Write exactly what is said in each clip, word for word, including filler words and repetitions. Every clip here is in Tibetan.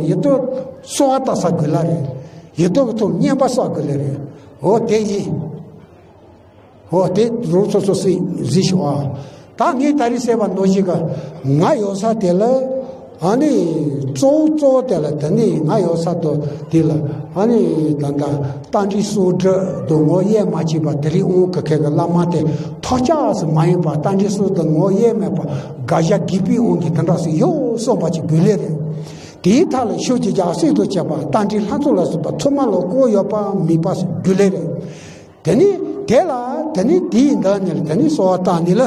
ཡིད་དུ་གསོལ་བ་བཏབ་ས་དགོས་ལ་རེད། ཡིད་དུ་གི་ཐོག་བསྙེན་པ་བསགས་དགོས་ལ་རེད། འོ་དེ་ཡིན། འོ་དེ་རང་སོ་སོ་སྲིད་གཟིགས་ཤོག་ཨ། ད་ངས་ད་རེས་ཟེར་བ་ནང་བཞིན་གི་ང་ཡོད་ས་དེ་ལ། ཨ་ནི་གཙོ་བོ་གཙོ་བོ་དེ་ལ་དེ་ནི་ང་ཡོད་ས་དོ་དེ་ལ། ཨ་ནི་ད་ལྟ་རྟ་མགྲིན་གསུམ་སྒྲུབ་དང་ངོ་དབྱེ་མ་ཕྱེད་པ་དེ་རིང་དབང་གི་ཁེ་གི་བླ་མ་དེ་ཐོག་ཆགས་སུ་མ་ཡིན་པ། རྟ་མགྲིན་གསུམ་དང་ངོ་དབྱེ་མེད་པ། དགག་བྱ་དགོས་པའི་དབང་གིས་དེ་འདྲ་སུ་ཡོད་གསུངས་པ་ཅིག་དགོས་ལེ་རེད། དེའི་མཐའ་ལ་ཤུགས་ཀྱིས་རྒྱ་སྲིད་དུ་བྱེད་པ། རྟ་མགྲིན་ལྷ་ཚོགས་ལ་སོགས་པ་ཚང་མ་ལ་བཀོད་ཡོད་པ་མིན་པ་དགོས་ལེ་རེད། དེ་ནི་དེ་ལ་དེ་ནི་དེའི་འདི་ནི་ལ་དེ་ནི་གསོལ་བ་བཏབ་ནི་ལ།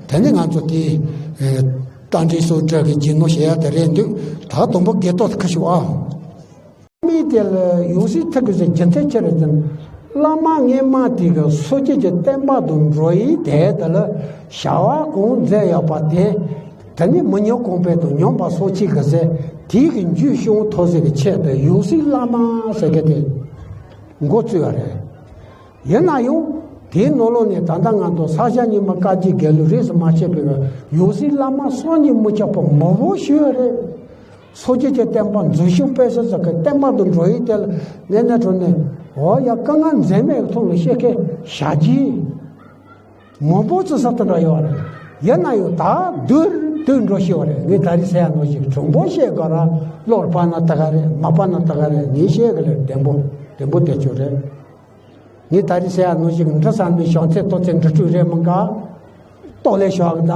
དེ་ནི་ང་ཚོ་དེ་རྟ་མགྲིན་གསུམ་སྒྲུབ་ཀྱི་རྗེས་གནང་བྱེད་ཡ་དེ་རེད་འདུག་ད་དང་པོ་དགེ་ཏོག་ཁ་ཤོག་ཨ། མི་དེ་ལ་ཡང་སྲིད་ཐུགས་ཀྱི་རྒྱུ་མཚན་ཅི་རེད་ཟེར་ན། བླ་མ་སྔོན་མ་དེ་གི་སངས་རྒྱས་ཀྱི་བསྟན་པ་དང་འགྲོ་བའི་དེ་དེ་ལ་བྱ་བ་གང་མཛད་ཡོད་པ་དེ། དེ་ནི་མི་ཉམས་གོང་འཕེལ་དང་ཉམས་པ་སངས་རྒྱས་ཀྱི་ཟེར་དེའི་གི་རྒྱུད་བྱུང་ཐོག་ཟེར་གི་ཆེད་དུ་ཡང་སྲིད་བླ་མ་ཟེར་གི་དེ་འགོ་བཙུགས་པ་རེད། ཡིན་ན་ཡང་དེའི་ནང་ལོགས་ནས་ད་ལྟ་ང་ཚོ་ས་སྐྱ་རྙིང་མ་བཀའ་བརྒྱུད་དགེ་ལུགས་རིས་སུ་མ་ཆད་པའི་ཡང་སྲིད་བླ་མ་སངས་རྒྱས་མི་ཁྱབ་པ་མང་པོ་ཞིག་ཡོད་རེད། སངས་རྒྱས་ཀྱི་བསྟན་པ་འཛིན་སྐྱོང་སྤེལ་གསུམ་སོགས་ཀྱི་བསྟན་པ་དང་འགྲོ་བའི་དེ་ལ་ངན་ནས་གྲོལ་ནས་འོ་ཡ་དཀའ་ངལ་འཛེམས་མེད་ཀྱི་ཐོག་ནས་བཤད་མཁན་བྱ་རྒྱུ་མང་པོ་ཙི་ས་དེ་འདྲ་ཡོད་རེད། ཡིན་ན་ཡང་ད་དུས་དུས་འགྲོ་ཤེས་པ་རེད། ངས་ད་རེས་ཟེར་ཡ་ནང་བཞིན་དྲང་པོ་བཤད་དགོས་ར། བློར་བབས་ན་ད་ག་རེད། མ་བབས་ན་ད་ག་རེད། ངས་བཤད་གི་ལ་བདེན་པོ་བདེན་པོ་དེ་ཆོ་རེད། ངས་ད་རེས་ཟེར་ཡ་ནང་བཞིན་འབྲི་ས་ནས་བྱང་ཚད་མཐོ་ཚད་འབྲི་སྤྲོད་རེད་མིན་ག་ཏོག་ལེ་ཞོག་གི་ད།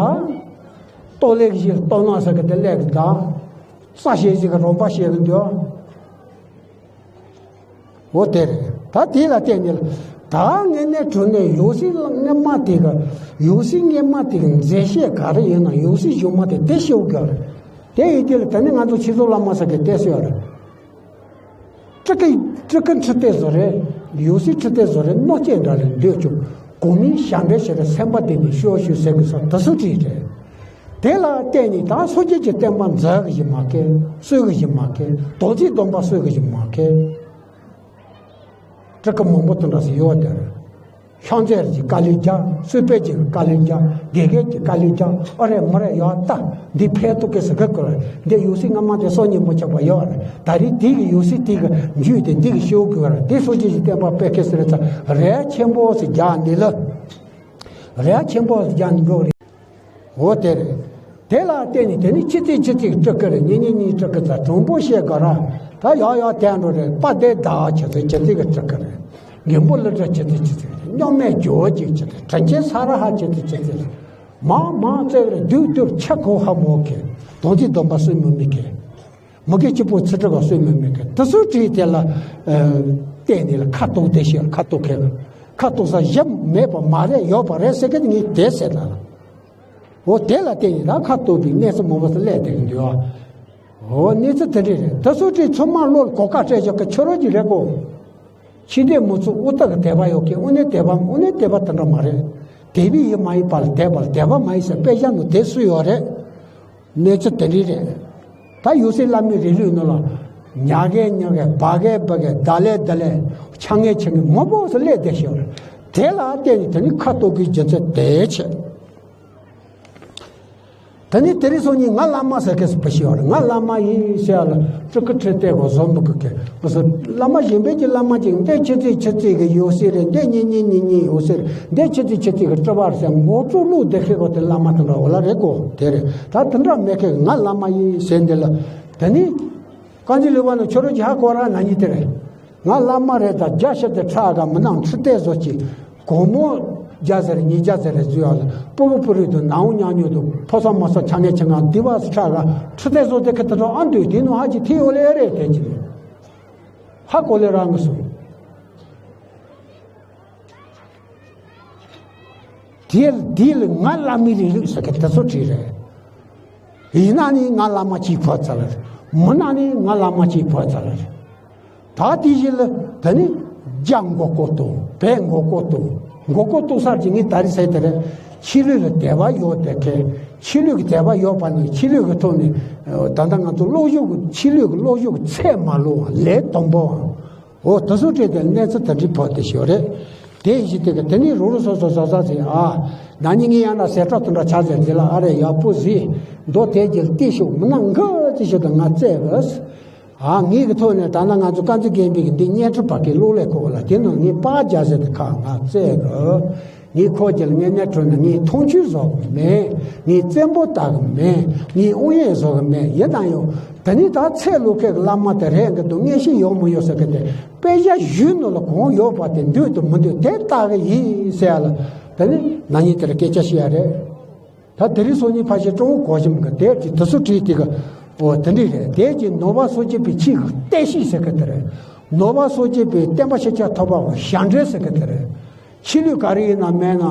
ཏོག་ལེ་གི་ཞིག་ཏོག་ནག་ཟེར་གི་དེ་ལས་གི་ད། རྩ་ཤེས་ཞིག་གི་རོགས་པ་བྱེད་གི་འདུག་འོ་དེ་རེད། ད་དེ་ལ་བརྟེན་ནས་ད་ངེད་ནས་གྲུབ་ནས་ཡང་སྲིད་སྔོན་མ་དེ་གི་ཡང་སྲིད་སྔོན་མ་དེ་གི་མཛད་བྱེད་ག་རེ་ཡིན་ན་ཡང་སྲིད་གཞུག་མ་དེ་དེ་ཤེས་དགོས་རེད། དེ་ཡིན་དུས་ལ་ད་ནི་ང་ཚོ་ཆོས་ཚོགས་བླ་མ་ཟེར་གི་དེ་ཤེས་རེད། སྤྲུལ་སྐུ་སྤྲུལ་སྐུ་ཁྲི་སྟེགས་བཟོ་རེད། ཡང་སྲིད་ཁྲི་སྟེགས་བཟོ་རེད། གནོད་སྐྱེལ་འདྲ་ལས་འདོད་ཀྱང་གོང་མའི་ཞབས་འདྲེན་བྱེད་རེད། སེམས་པ་བདེ་ནས་ཤོག་ཤོག་ཟེར་དགོས་ས་དེ་ཚོ་བྲིས་རེད། དེ་ལ་བརྟེན་ནས་ད་སངས་རྒྱས་ཀྱི་བསྟན་པ་འཛིན་གི་ཞིག་མ་ཁེལ། གསོ་གི་ཞིག་མ་ཁེལ། དོན་ཚིག་སྡོམ་པ་གསོ་གི་ཞིག་མ་ཁེལ། སྤྲུལ་སྐུ་མང་པོ་དེ་འདྲ་ཞིག་ཡོད་དེ། ཤོང་ཚེ་རིགས་ཀྱི་བཀའ་བློན་རྒྱག་སུས་པེ་ཅིག་བཀའ་བློན་རྒྱག་དགེ་རྒན་གྱི་བཀའ་བློན་རྒྱག་ཨ་རེ་མ་རེ་ཡོད་ད། འདི་ཕན་ཐོགས་ཀྱི་ཟེར་གི་དགོས་རེད། འདི་ཡང་སྲིད་སྔ་མ་དེ་སོ་ཉིན་མོ་ཆགས་པ་ཡོད་རེད། ད་རེས་དེ་གི་ཡང་སྲིད་དེ་གི་འཇུས་ཏེ་འདི་གི་ཤོག་དགོས་རེད། དེ་སོ་ཅི་ཞིག་བསྟན་པ་སྤེལ་མཁན་ཟེར་ཚ་རེ་ཆེན་པོ་ཞིག་རྒྱག་འདི་ལ་རེ་ཆེན་པོ་ཞིག་རྒྱག་འདི་འགྲོ་རེད། འོ་དེ་རེད། དེ་ལ་བརྟེན་ནས་དེ་ནི་ཆི་ཚིག་ཆི་ཚིག་སྤྲུལ་སྐུ་རེད། ཉིན་ཉིན་ཉིན་སྤྲུལ་སྐུ་ཚ་དྲང་པོ་བཤད་དགོས་ར། ད་ཡག་ཡག་དེ་འགྲོ་རེད། དཔལ་ལྡན་ཟླ་བ་ཆི་ཚིག་ཆི་ཚིག་གི་སྤྲུལ་སྐུ་རེད། མགོན་པོ་ཀླུ་སྒྲུབ་ཆི་ཚིག་ཆི་ཚིག་རེད། མཉམ་མེད་ཇོ་བོ་རྗེ་ཆི་ཚིག་དྲིན་ཆེན་ས་ར་ཧ་ཆི་ཚིག་ཆི་ཚིག་རེད། མང་མང་བརྩེགས་རེད། སྡུག་སྡུག་ཆ་གོ་ཧ་མོ་ཁེ། དོན་ཚིག་སྡོམ་པ་སུ་མི་མི་ཁེ། མུ་གེ་གཅིག་པུ་ཚུལ་ཁྲིམས་ལ་སུ་མི་མི་ཁེ། དེ་ཚོ་བྲིས་དེ་ལ་བལྟས་ནས་ལ་ཁ་ཐུག་དེ་ཤེས། ཁ་ཐུག་ཁེ། ཁ་ཐུག་ས་ཞབས་མེད་པ་མ་རེད། ཡོད་པ་རེད་ཟེར་གི་ངས་དེ་ཟེར་ལ། འོ་དེ་ལ་བརྟེན་ནས་ད་ཁ་ཐུག་པའི་གནས་ཚུལ་མང་པོ་ཞིག་སླེབས་བསྡད་ཀྱི་འདུག་ཨ། འོ་གནས་ཚུལ་དེ་འདྲ་རེད། དེ་ཚོ་བྲིས་ཚང་མ་བློ་ལ་གོ་སྐབས་སྤྲད་ཆོག་གི་ཁྱོད་རང་གི་རེད་གོ། ཕྱི་སྡོད་མི་ཚོ་ཨུ་ཏག་གི་དད་པ་ཡོད་མཁན་དངོས་གནས་དད་པ་དངོས་གནས་དད་པ་དེ་འདྲ་མ་རེད། དད་པའི་ཡིད་མ་ཡིན་པ་ལ་དད་པ་ལ་དད་པ་མ་ཡིན་ཟེར་དཔེ་ཆ་ནང་དེ་སུ་ཡོད་རེད། གནས་ཚུལ་དེ་འདྲ་རེད། ད་ཡང་སྲིད་བླ་མའི་རིང་ལུགས་ནང་ལ་ཉག་གེ་ཉག་གེ་བག་གེ་བག་གེ་ད་ལེ་ད་ལེ་ཆ་ངེ་ཆ་ངེ་མང་པོ་ཞིག་སླེབས་བསྡད་ཤག་རེད། དེ་ལ་བརྟེན་ནས་དེ་ནི་ཁ་ཐུག་གི་རྒྱུ་མཚན་དེ་བྱས། ད་ནི་དེ་རིང་སང་ཉིན་ང་བླ་མ་ཟེར་མཁན་སུ་བུ་ཞིག་ཡོད་རེད། ང་བླ་མ་ཡིན་ཟེར་ཡ་ལ་སྤྲུལ་སྐུ་ཁྲི་སྟེགས་གོ་བཟོ་འབུ་གི་གི་བུ་སུ་བླ་མ་གཞན་པའི་གི་བླ་མ་ཅིག་འདི་ཆི་ཚིག་ཆི་ཚིག་གི་ཡོད་སྲིད་རེད། འདི་གཉིས་གཉིས་གཉིས་གཉིས་ཡོད་སྲིད་རེད། འདི་ཆི་ཚིག་ཆི་ཚིག་གི་སྤྲུལ་པ་རེད་ཟེར་མགོ་བཙུགས་བླུགས་བསྡད་མཁན་གོ་དེ་བླ་མ་དེ་འདྲ་འོ་ལ་རེད་གོ། དེ་རེད། ད་དེ་འདྲ་མེད་མཁན་ང་བླ་མ་ཡིན་ཟེར་འདི་ལ་ད་ནི་རྐང་རྗེས་ལུས་པ་ནི་ཁྱོད་རང་གི་ཧ་གོ་ར་ན་ནི་དེ་རེད། ང་བླ་མ་རེད། ད་རྒྱ་ཤི་དེ་ཁྲག་ག་མི་ནང་ཁྲི་སྟེགས་བཟོ་གི་སྒོར་མོ་བརྒྱ་ཟེར་ཉིས་བརྒྱ་ཟེར་རེ་བཟོས་ཡག་ལ་སྤུ་གུ་སྤུ་རིས་དང་ནང་ཉག་ཉོག་དང་ཕོ་གསར་མོ་གསར་ཆ་ངེ་ཆ་ང་དེ་བ་སི་ཁྲག་ག་ཁྲི་སྟེགས་བཟོ་དེ་ཁི་དེ་ཚོ་ཨ་འདུས་དེ་ནང་ཧ་ཅི་ཐི་ཡོ་ལེ་རེད་དེ་ཅི་ཧ་གོ་ལེ་ར་ངི་སོང་། དེ་དེ་ལ་ང་བླ་མའི་རིང་ལུགས་ཟེར་མཁན་དེ་ཚོ་བྲིས་རེད། ཡིན་ན་ནི་ང་བླ་མ་གཅིག་བོད་ཚ་ལ་རེད། མིན་ན་ནི་ང་བླ་མ་གཅིག་བོད་ཚ་ལ་རེད། ད་དེ་བཞིན་ལ་ད་ནི་རྒྱ་མགོ་སྐོར་གཏོང་བས་མགོ་སྐོར་གཏོང་མགོ་སྐོར་གཏོང་སར་གྱི་ངས་ད་རེས་ཟེར་དེ་རེད། ཆོས་ལུགས་ལ་དད་པ་ཡོད་དེ་ཁས་ཆོས་ལུགས་ཀྱི་དད་པ་ཡོད་པ་ནི་ཆོས་ལུགས་ཀྱི་ཐོག་ནས་ད་ལྟ་ང་ཚོ་སློབ་སྦྱོང་གི་ཆོས་ལུགས་ཀྱི་སློབ་སྦྱོང་གི་ཚད་མ་ལོངས་པ་ལས་དང་པོའང་། འོ་དེ་ཚོ་སྤྲད་དེ་གནས་ཚུལ་དེ་འདྲའི་བོད་དེ་ཞོ་རེད། དེ་བཞིན་དེ་ག་དེ་ནི་རོ་རོ་སོ་སོ་ཟ་ཟ་ཟེར་ཨ། ན་ནི་ངས་ཡང་ན་ཟེར་གྲོགས་དེ་འདྲ་ཆ་ཟེར་དེ་ལ་ཨ་རེ་ཡག་པོ་ཟིག་མདོ་དེ་རྒྱལ་ཏི་ཤོག་མི་ན་འགའ་ཅི་ཤོག་དང་ང་བཙལ་བས། ཨ། ངེད་ཀྱི་ཐོག་ནས་ད་ལྟ་ང་ཚོ་དཀར་མཛེས་དགོན་པའི་གི་འདི་བརྙན་འཕྲིན་ཕ་གི་གློག་ཀླད་ཁོ་ལ་དེ་ནང་ངས་པར་རྒྱག་ཟེར་ཏེ་ཁག་ང་བཙལ་གི། ངས་ཁོ་རྒྱལ་ངས་གནས་གྲོལ་ན་ངས་མཐོང་ཆོས་བཟོ་གི་མེད། ངས་བཙན་པོ་ལྟ་གི་མེད། ངས་དབུ་ཡན་བཟོ་གི་མེད། ཡིན་ན་ཡང་དེ་ནི་ད་ཚེ་ལོ་ཁའི་བླ་མ་དེ་རེད་འགི་འདུག་མངོན་ཤེས་ཡོད་མི་ཡོད་ཟེར་གི་དེ་དཔེ་ཆ་གཞུང་ནང་ལ་གང་ཡོད་པ་དེ་འདོད་དང་མི་འདོད་དེ་ལྟ་གི་ཡིན་ཟེར་ཡ་ལ། དེ་ནི་ན་ནིང་དེར་སྐད་ཆ་བཤད་ཡ་རེད། ད་དེ་རིང་སང་ཉིན་ཕལ་ཆེར་ཀྲུང་གོ་གོ་ཞིམ་གི་དེབ་ཀྱི་དེ་ཚོ་བྲིས་དེ་གི། འོ་དེ་འདྲས་རེད། དེབ་ཀྱི་ནང་པ་སངས་རྒྱས་པའི་ཆོས་ཀྱི་བསྟན་བཤིག་ཟེར་གི་དེ་རེད། ནང་པ་སངས་རྒྱས་པའི་བསྟན་པ་ཤཱཀྱ་ཐུབ་པ་གི་ཞབས་འདྲེན་ཟེར་གི་དེ་རེད། ཆོས་ལུགས་ག་རེ་ཡིན་ན་མེད་ན།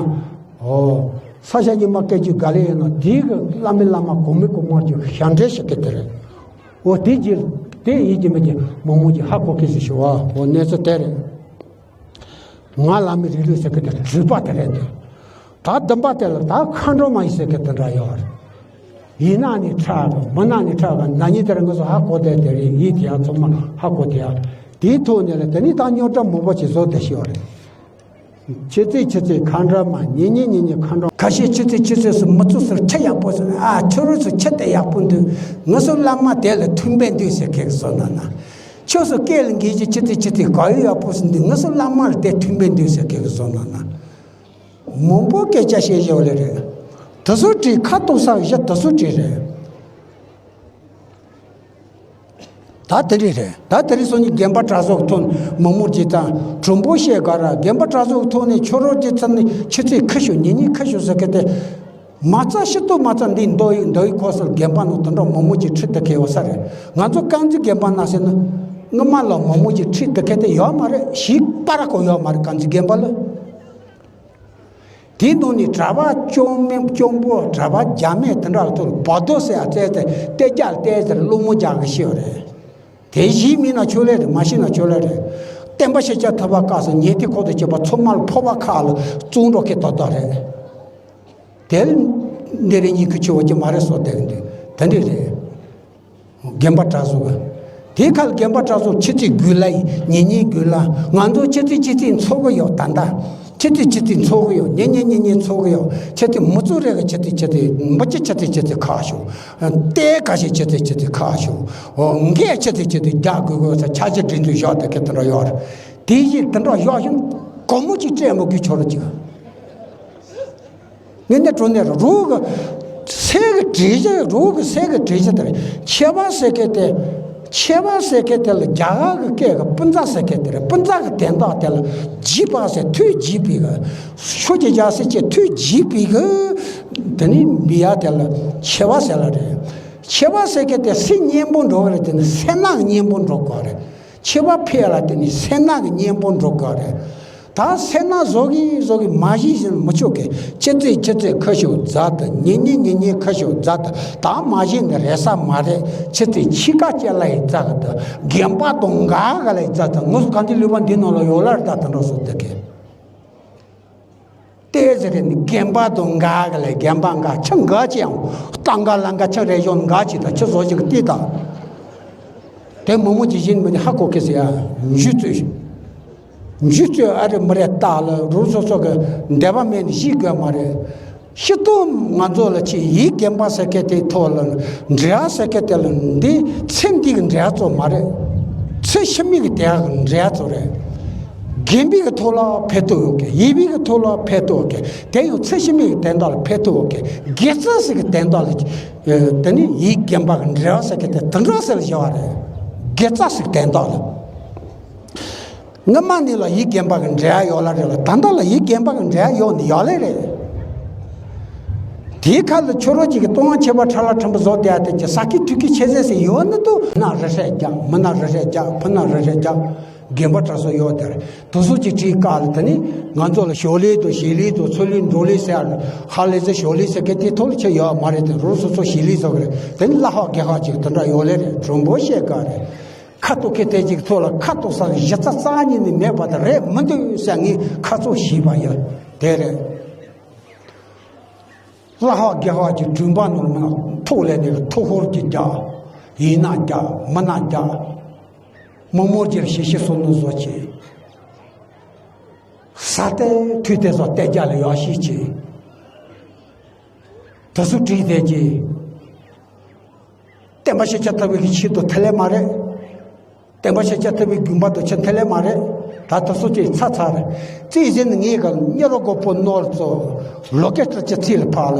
འོ། ས་སྐྱ་རྙིང་མ་བཀའ་བརྒྱུད་ག་རེ་ཡིན་ན་དེའི་གི་བླ་མའི་བླ་མ་གོང་མའི་གོང་མ་གི་ཞབས་འདྲེན་ཟེར་གི་དེ་རེད། འོ་དེ་ཀྱི་དེ་ཡིན་གྱི་མེད་ཀྱི་མང་མང་གི་ཧ་གོ་གི་ཟེར་ཞུ་བ། འོ་གནས་ཚུལ་དེ་རེད། ང་བླ་མའི་རིགས་རུས་ཟེར་གི་དེ་རུས་པ་དེ་རེད་འདུག་ད་བདུན་པ་དེ་ལ་ད་མཁའ་འགྲོ་མ་ཡིན་ཟེར་གི་དེ་འདྲ་ཡོད་རེད། ཡིན་ན་ནི་ཁྲག་རེད། མིན་ན་ནི་ཁྲག་གི་ན་ནིང་དེར་ང་ཚོ་ཧ་གོ་བསྡད་དེ་རེད། ཡིད་དེ་ཡང་ཚང་མ་ཧ་གོ་དེ་ཡང་དེའི་ཐོག་ནས་ལ་དེ་ནི་ད་རྙོག་དྲ་མང་པོ་ཞིག་བཟོ་བསྡད་ཤི་ཡོད་རེད། ཆི་ཙི་ཆི་ཙི་མཁའ་འགྲོ་མ། ཉི་ཉི་ཉི་ཉི་མཁའ་འགྲོ། ཁ་ཤས་ཆི་ཙི་ཆི་ཙི་སུ་མི་ཚོ་སུ་ཁྱི་ཡག་པོ་སུ་ཨ་ཁྱོད་རུ་སུ་ཁྱི་དེ་ཡག་པོ་འདུག་ང་ཚོ་བླ་མ་དེ་ལ་མཐུན་པའི་འདུག་ཟེར་ཁེག་བཟོ་ན་ན། ཁྱོད་སུ་སྐད་ལ་འགེལ་གྱི་ཆི་ཙི་ཆི་ཙི་ག་ཡོད་ཡག་པོ་སུ་འདུག་ང་ཚོ་བླ་མ་ལ་དེ་མཐུན་པའི་འདུག་ཟེར་ཁེག་བཟོ་ན་ན། མང་པོ་སྐད་ཆ་བཤད་བཞག་ལེ་རེད། དེ་ཚོ་བྲིས་ཁ་གཏོང་ས་གཞི་དེ་ཚོ་བྲིས་རེད། ད་དེ་རིང་རེད། ད་དེ་རིང་སང་ཉིན་དགོན་པ་གྲྭ་ཚང་གི་ཐོག་ནས་མང་མོ་ཅིག་དང་གྲུང་པོ་བཤད་ག་ར། དགོན་པ་གྲྭ་ཚང་གི་ཐོག་ནས་ཁྱོད་རོགས་ཅིག་ཚང་ནས་ཆུ་ཚོད་ཁ་ཤོ་ཉིན་ཉིན་ཁ་ཤོ་ཟེར་གི་དེ། མ་རྩ་ཤི་ཏོ་མ་རྩ་འདི་མདོ་ཡི་མདོ་ཡི་ཁོ་སར་དགོན་པ་ནང་དུ་འགྲོ་མང་མོ་ཅིག་ཁྲིད་དུ་ཁེལ་བ་ས་རེད། ང་ཚོ་དཀར་མཛེས་དགོན་པ་ན་ཟེར་ན་སྔོན་མ་ལ་མང་མོ་ཅིག་ཁྲིད་དུ་ཁེལ་དེ་ཡོད་མ་རེད། ཞིག་པ་ར་ཁོ་ཡོད་མ་རེད། དཀར་མཛེས་དགོན་པ་ལ། དེའི་ནང་ནས་གྲྭ་པ་སྐྱོང་མེད་སྐྱོང་པོ་གྲྭ་པ་རྒྱ་མེད་དེ་འདྲ་ལ་ཐུག་བ་དོ་ཟེར་ཡ་བཙལ་ཏེ་གཏད་རྒྱ་བལྟས་ཟེར་སློང་མོ་རྒྱག་གི་ཤི་བ་རེད། དེ་ཞིག་མིན་ན་ཆོ་ལེ་རེད། མ་ཤི་ན་ཆོ་ལེ་རེད། བསྟན་པ་ཤཱཀྱ་ཐུབ་པ་བཀག་སོང་ཉེ་དེ་ཁོ་དང་བཅས་པ་ཚོ་མ་ལ་ཕོ་བ་ཁག་ལ་བཙོང་འགྲོ་གི་དོ་དོ་རེད། དེ་ལ་འདི་རེད་སྙིང་ཁུ་ཆེ་བ་ཅི་མ་རེད་སོ་དེ་རེད་འདི་དེ་འདི་རེད། དགོན་པ་གྲྭ་ཚང་གི། དེའི་ཁར་དགོན་པ་གྲྭ་ཚང་ཆུ་ཚོད་དགུ་ལ་ཡིན་ཉིན་ཉིན་དགུ་ལ་ང་ཚོ་ཆུ་ཚོད་ཆུ་ཚོད་འཚོགས་གི་ཡོད། ད་ལྟ་ཆུ་ཚོད་ཆུ་ཚོད་འཚོགས་གི་ཡོད། ཉིན་ཉིན་ཉིན་ཉིན་འཚོགས་གི་ཡོད། ཆུ་ཚོད་མི་ཚོགས་རེ་གི་ཆུ་ཚོད་ཆུ་ཚོད་མི་གཅིག་ཆུ་ཚོད་ཆུ་ཚོད་ཁག་ཤོག་ལྟས་ཁ་ཤས་ཆུ་ཚོད་ཆུ་ཚོད་ཁག་ཤོག་འགས་ཆུ་ཚོད་ཆུ་ཚོད་རྒྱག་དགོས་དགོས་ས་ཆ་ཆ་སྒྲིག་འཛུགས་བཞག་དེ་གི་དེ་འདྲ་ཡོད་རེད། དེ་བཞིན་དེ་འདྲ་ཡོད་བཞིན་སྒོར་མོ་གཅིག་སྤྲད་མི་དགོས་ཆོག་རེད་ཅིག་ངས་ནས་གྲོ་ནས་རོགས་གི་སེ་གི་བྲིས་བྱ་རོགས་གི་སེ་གི་བྲིས་བྱ་དེ་རེད། ཆེ་བ་ཟེར་མཁན་དེ་ཆེ་བ་ཟེར་མཁན་དེ་ལ་རྒྱ་གར་གི་སྐད་གི་སྤུན་ཟླ་ཟེར་མཁན་དེ་རེད། སྤུན་ཟླ་གི་དོན་དག་དེ་ལ་བྱིས་པ་ཟེར་ཐུགས་བྱིས་པའི་གི་ཤོ་ཀྱི་རྒྱ་སེ་ཅེ་ཐུགས་བྱིས་པའི་གི་དེ་ནི་མི་ཡ་དེ་ལ་ཆེ་བ་ཟེར་ལ་རེད། ཆེ་བ་ཟེར་མཁན་དེ་སེ་གཉན་པོ་འགྲོ་གི་རེད། དེ་ནི་སེ་ནག་གཉན་པོ་འགྲོ་གི་རེད། ཆེ་བ་ཕལ་ལ་དེ་ནི་སེར་སྣ་གི་གཉེན་པོ་འགྲོ་དགོས་རེད། ད་སེར་སྣ་བཟོ་གི་བཟོ་གི་མ་གཞི་བཞིན་མི་ཆོག་གི་ཆུ་ཚོད་ཆུ་ཚོད་ཁ་ཤོག་རྫ་དང་ཉིན་ཉིན་ཉིན་ཉིན་ཁ་ཤོག་རྫ་དང་ད་མ་གཞི་ནི་རེ་ས་མ་རེད། ཆུ་ཚོད་ཕྱེད་ཀ་ཅན་ལ་ཡི་རྫ་གི་དང་རྒན་པ་དང་འགའ་ག་ལ་ཡི་རྫ་དང་ངོ་སོ་གང་དུ་ལུས་པ་འདི་ནང་ལ་ཡོད་ལ་ར་ད་དང་འགྲོ་སོ་དེ་གི། ཏེ་ཟེར་ནི་རྒན་པ་དང་འགའ་ག་ལས་རྒན་པ་འགའ་ཆ་འགའ་ཅི་ཡང་སྟངས་འགའ་ལ་འགའ་ཆ་རེ་ཡོང་འགའ་ཅི་དང་ཆ་བཟོ་ཞིག་ཏི་དང་། དེ་མོ་མོ་ཅི་བཞིན་མི་ནི་ཧ་གོ་ཁེ་སི་ཡ་འཇུ་ཚོད། འཇུ་ཚོད་ཨ་རི་མི་རེ་ལྟ་ལ་རུ་སོ་སོ་གི་འདེབས་པ་མེད་ནི་ཤི་དགོས་མ་རེད། ཤི་ཏོ་ང་ཚོ་ལ་ཆེ་ཡིག་རྒན་པ་ཟེར་མཁན་དེའི་ཐོག་ལ་འབྲེལ་བ་ཟེར་མཁན་དེ་ལ་འདི་ཚེ་འདི་གི་འབྲེལ་བ་ཚོ་མ་རེད། ཚེ་ཕྱི་མའི་གི་དེ་གི་འབྲེལ་བ་ཚོ་རེད། རྒན་པའི་གི་ཐོག་ལ་ཕན་ཐོགས་ཡོད་གི། ཡིན་པའི་གི་ཐོག་ལ་ཕན་ཐོགས་ཡོད་གི། དེ་ཡང་ཚེ་ཕྱི་མའི་གི་དོན་དག་ལ་ཕན་ཐོགས་ཡོད་གི། དགེ་རྩ་ཟེར་གི་དོན་དག་ལ་དེ་ནི་ཡིག་རྒན་པ་གི་འབྲེལ་བ་ཟེར་གི་དེ་དུད་འགྲོ་ཟེར་ལ་བཞག་པ་རེད། དགེ་རྩ་ཟེར་གི་དོན་དག་ལ། སྔ་མ་ནི་ལ་ཡིག་རྒན་པ་གི་འབྲེལ་བ་ཡོད་ལ་རེད་ལ། ད་ལྟ་ལ་ཡིག་རྒན་པ་གི་འབྲེལ་བ་ཡོད་ནི་ཡོད་ལེ་རེད། དེའི་ཁ་ལ་ཁྱོད་རོ་གཅིག་གི་ལྟོ་བ་ཁྱད་པར་ཕྲ་ལ་ཕྲན་བུ་བཟོ་བསྡད་དེ་ཀྱི་ས་ཀི་དུས་ཀྱི་ཆེ་ཟེར་ཟེར་ཡོད་ནི་འདུག་ན་རེ་ཧྲེ་རྒྱག་མི་ན་རེ་ཧྲེ་རྒྱག་ཕུ་ན་རེ་ཧྲེ་རྒྱག་རྒན་པ་གྲྭ་ཚང་ཡོད་དེར་དུ་སུ་གཅིག་བྲིས་བཀག་ལ་དེ་ནི་ང་ཚོ་ལ་ཞོ་ལི་དང་ཞི་ལི་དང་ཚོ་ལི་འབྲོ་ལི་ཟེར་ལ་ཧ་ལེ་ཟེར་ཞོ་ལི་ཟེར་གི་དེ་ཐོག་ལ་ཆེ་ཡོད་མ་རེད། དེ་རོ་སོ་སོ་ཞི་ལི་ཟེར་གི་རེད། དེ་ནི་བླ་ཧོ་རྒན་ཧོ་གཅིག་དེ་འདྲ་ཡོད་ལེ་རེད། གྲུང་པོ་བཤད་ག་རེད། ཁ་ཐུག་གི་དེ་གཅིག་ཐོག་ལ་ཁ་ཐུག་ས་གཞི་རྩ་རྩ་ཉིད་ནས་མེད་པ་དེ་རེད་མི་འདུག་ཟེར་ངས་ཁ་ཚོགས་ཞིབ་པ་ཡོད་དེ་རེད། བླ་ཧོ་རྒན་ཧོ་གི་གྲུང་པ་ནོར་མ་ཐུག་ལས་ནས་ཐུག་ཧོར་གྱི་རྒྱ། ཡིན་ན་རྒྱ་མིན་ན་རྒྱ། མི་མོར་གྱི་ཤེས་ཤེས་སོ་ནོ་བཟོ་ཆེ། ས་ཏེ་ཐུས་ཏེ་སོ་ཏེ་རྒྱ་ལ་ཡོ་ཤི་ཆེ། དུ་སུ་བྲིས་ཏེ་ཀྱི། བསྟན་པ་ཤེས་བྱ་ལྟ་བུའི་ཆེད་དུ་ཐལ་ལེ་མ་རེད། བསྟན་པ་ཤེས་བྱ་ཐུབ་པའི་དགོན་པ་དུ་ཆེ་ཐལ་ལེ་མ་རེད། ད་དུ་སོ་ཅིག་ཚ་ཚ་རེད། རྩིས་ཟིན་ངེས་ག་ཉེ་རོ་གོ་པོ་ནོར་ཚོ་ལོ་ཀེ་ཏྲ་ཅི་ཚིལ་ཕ་ལ་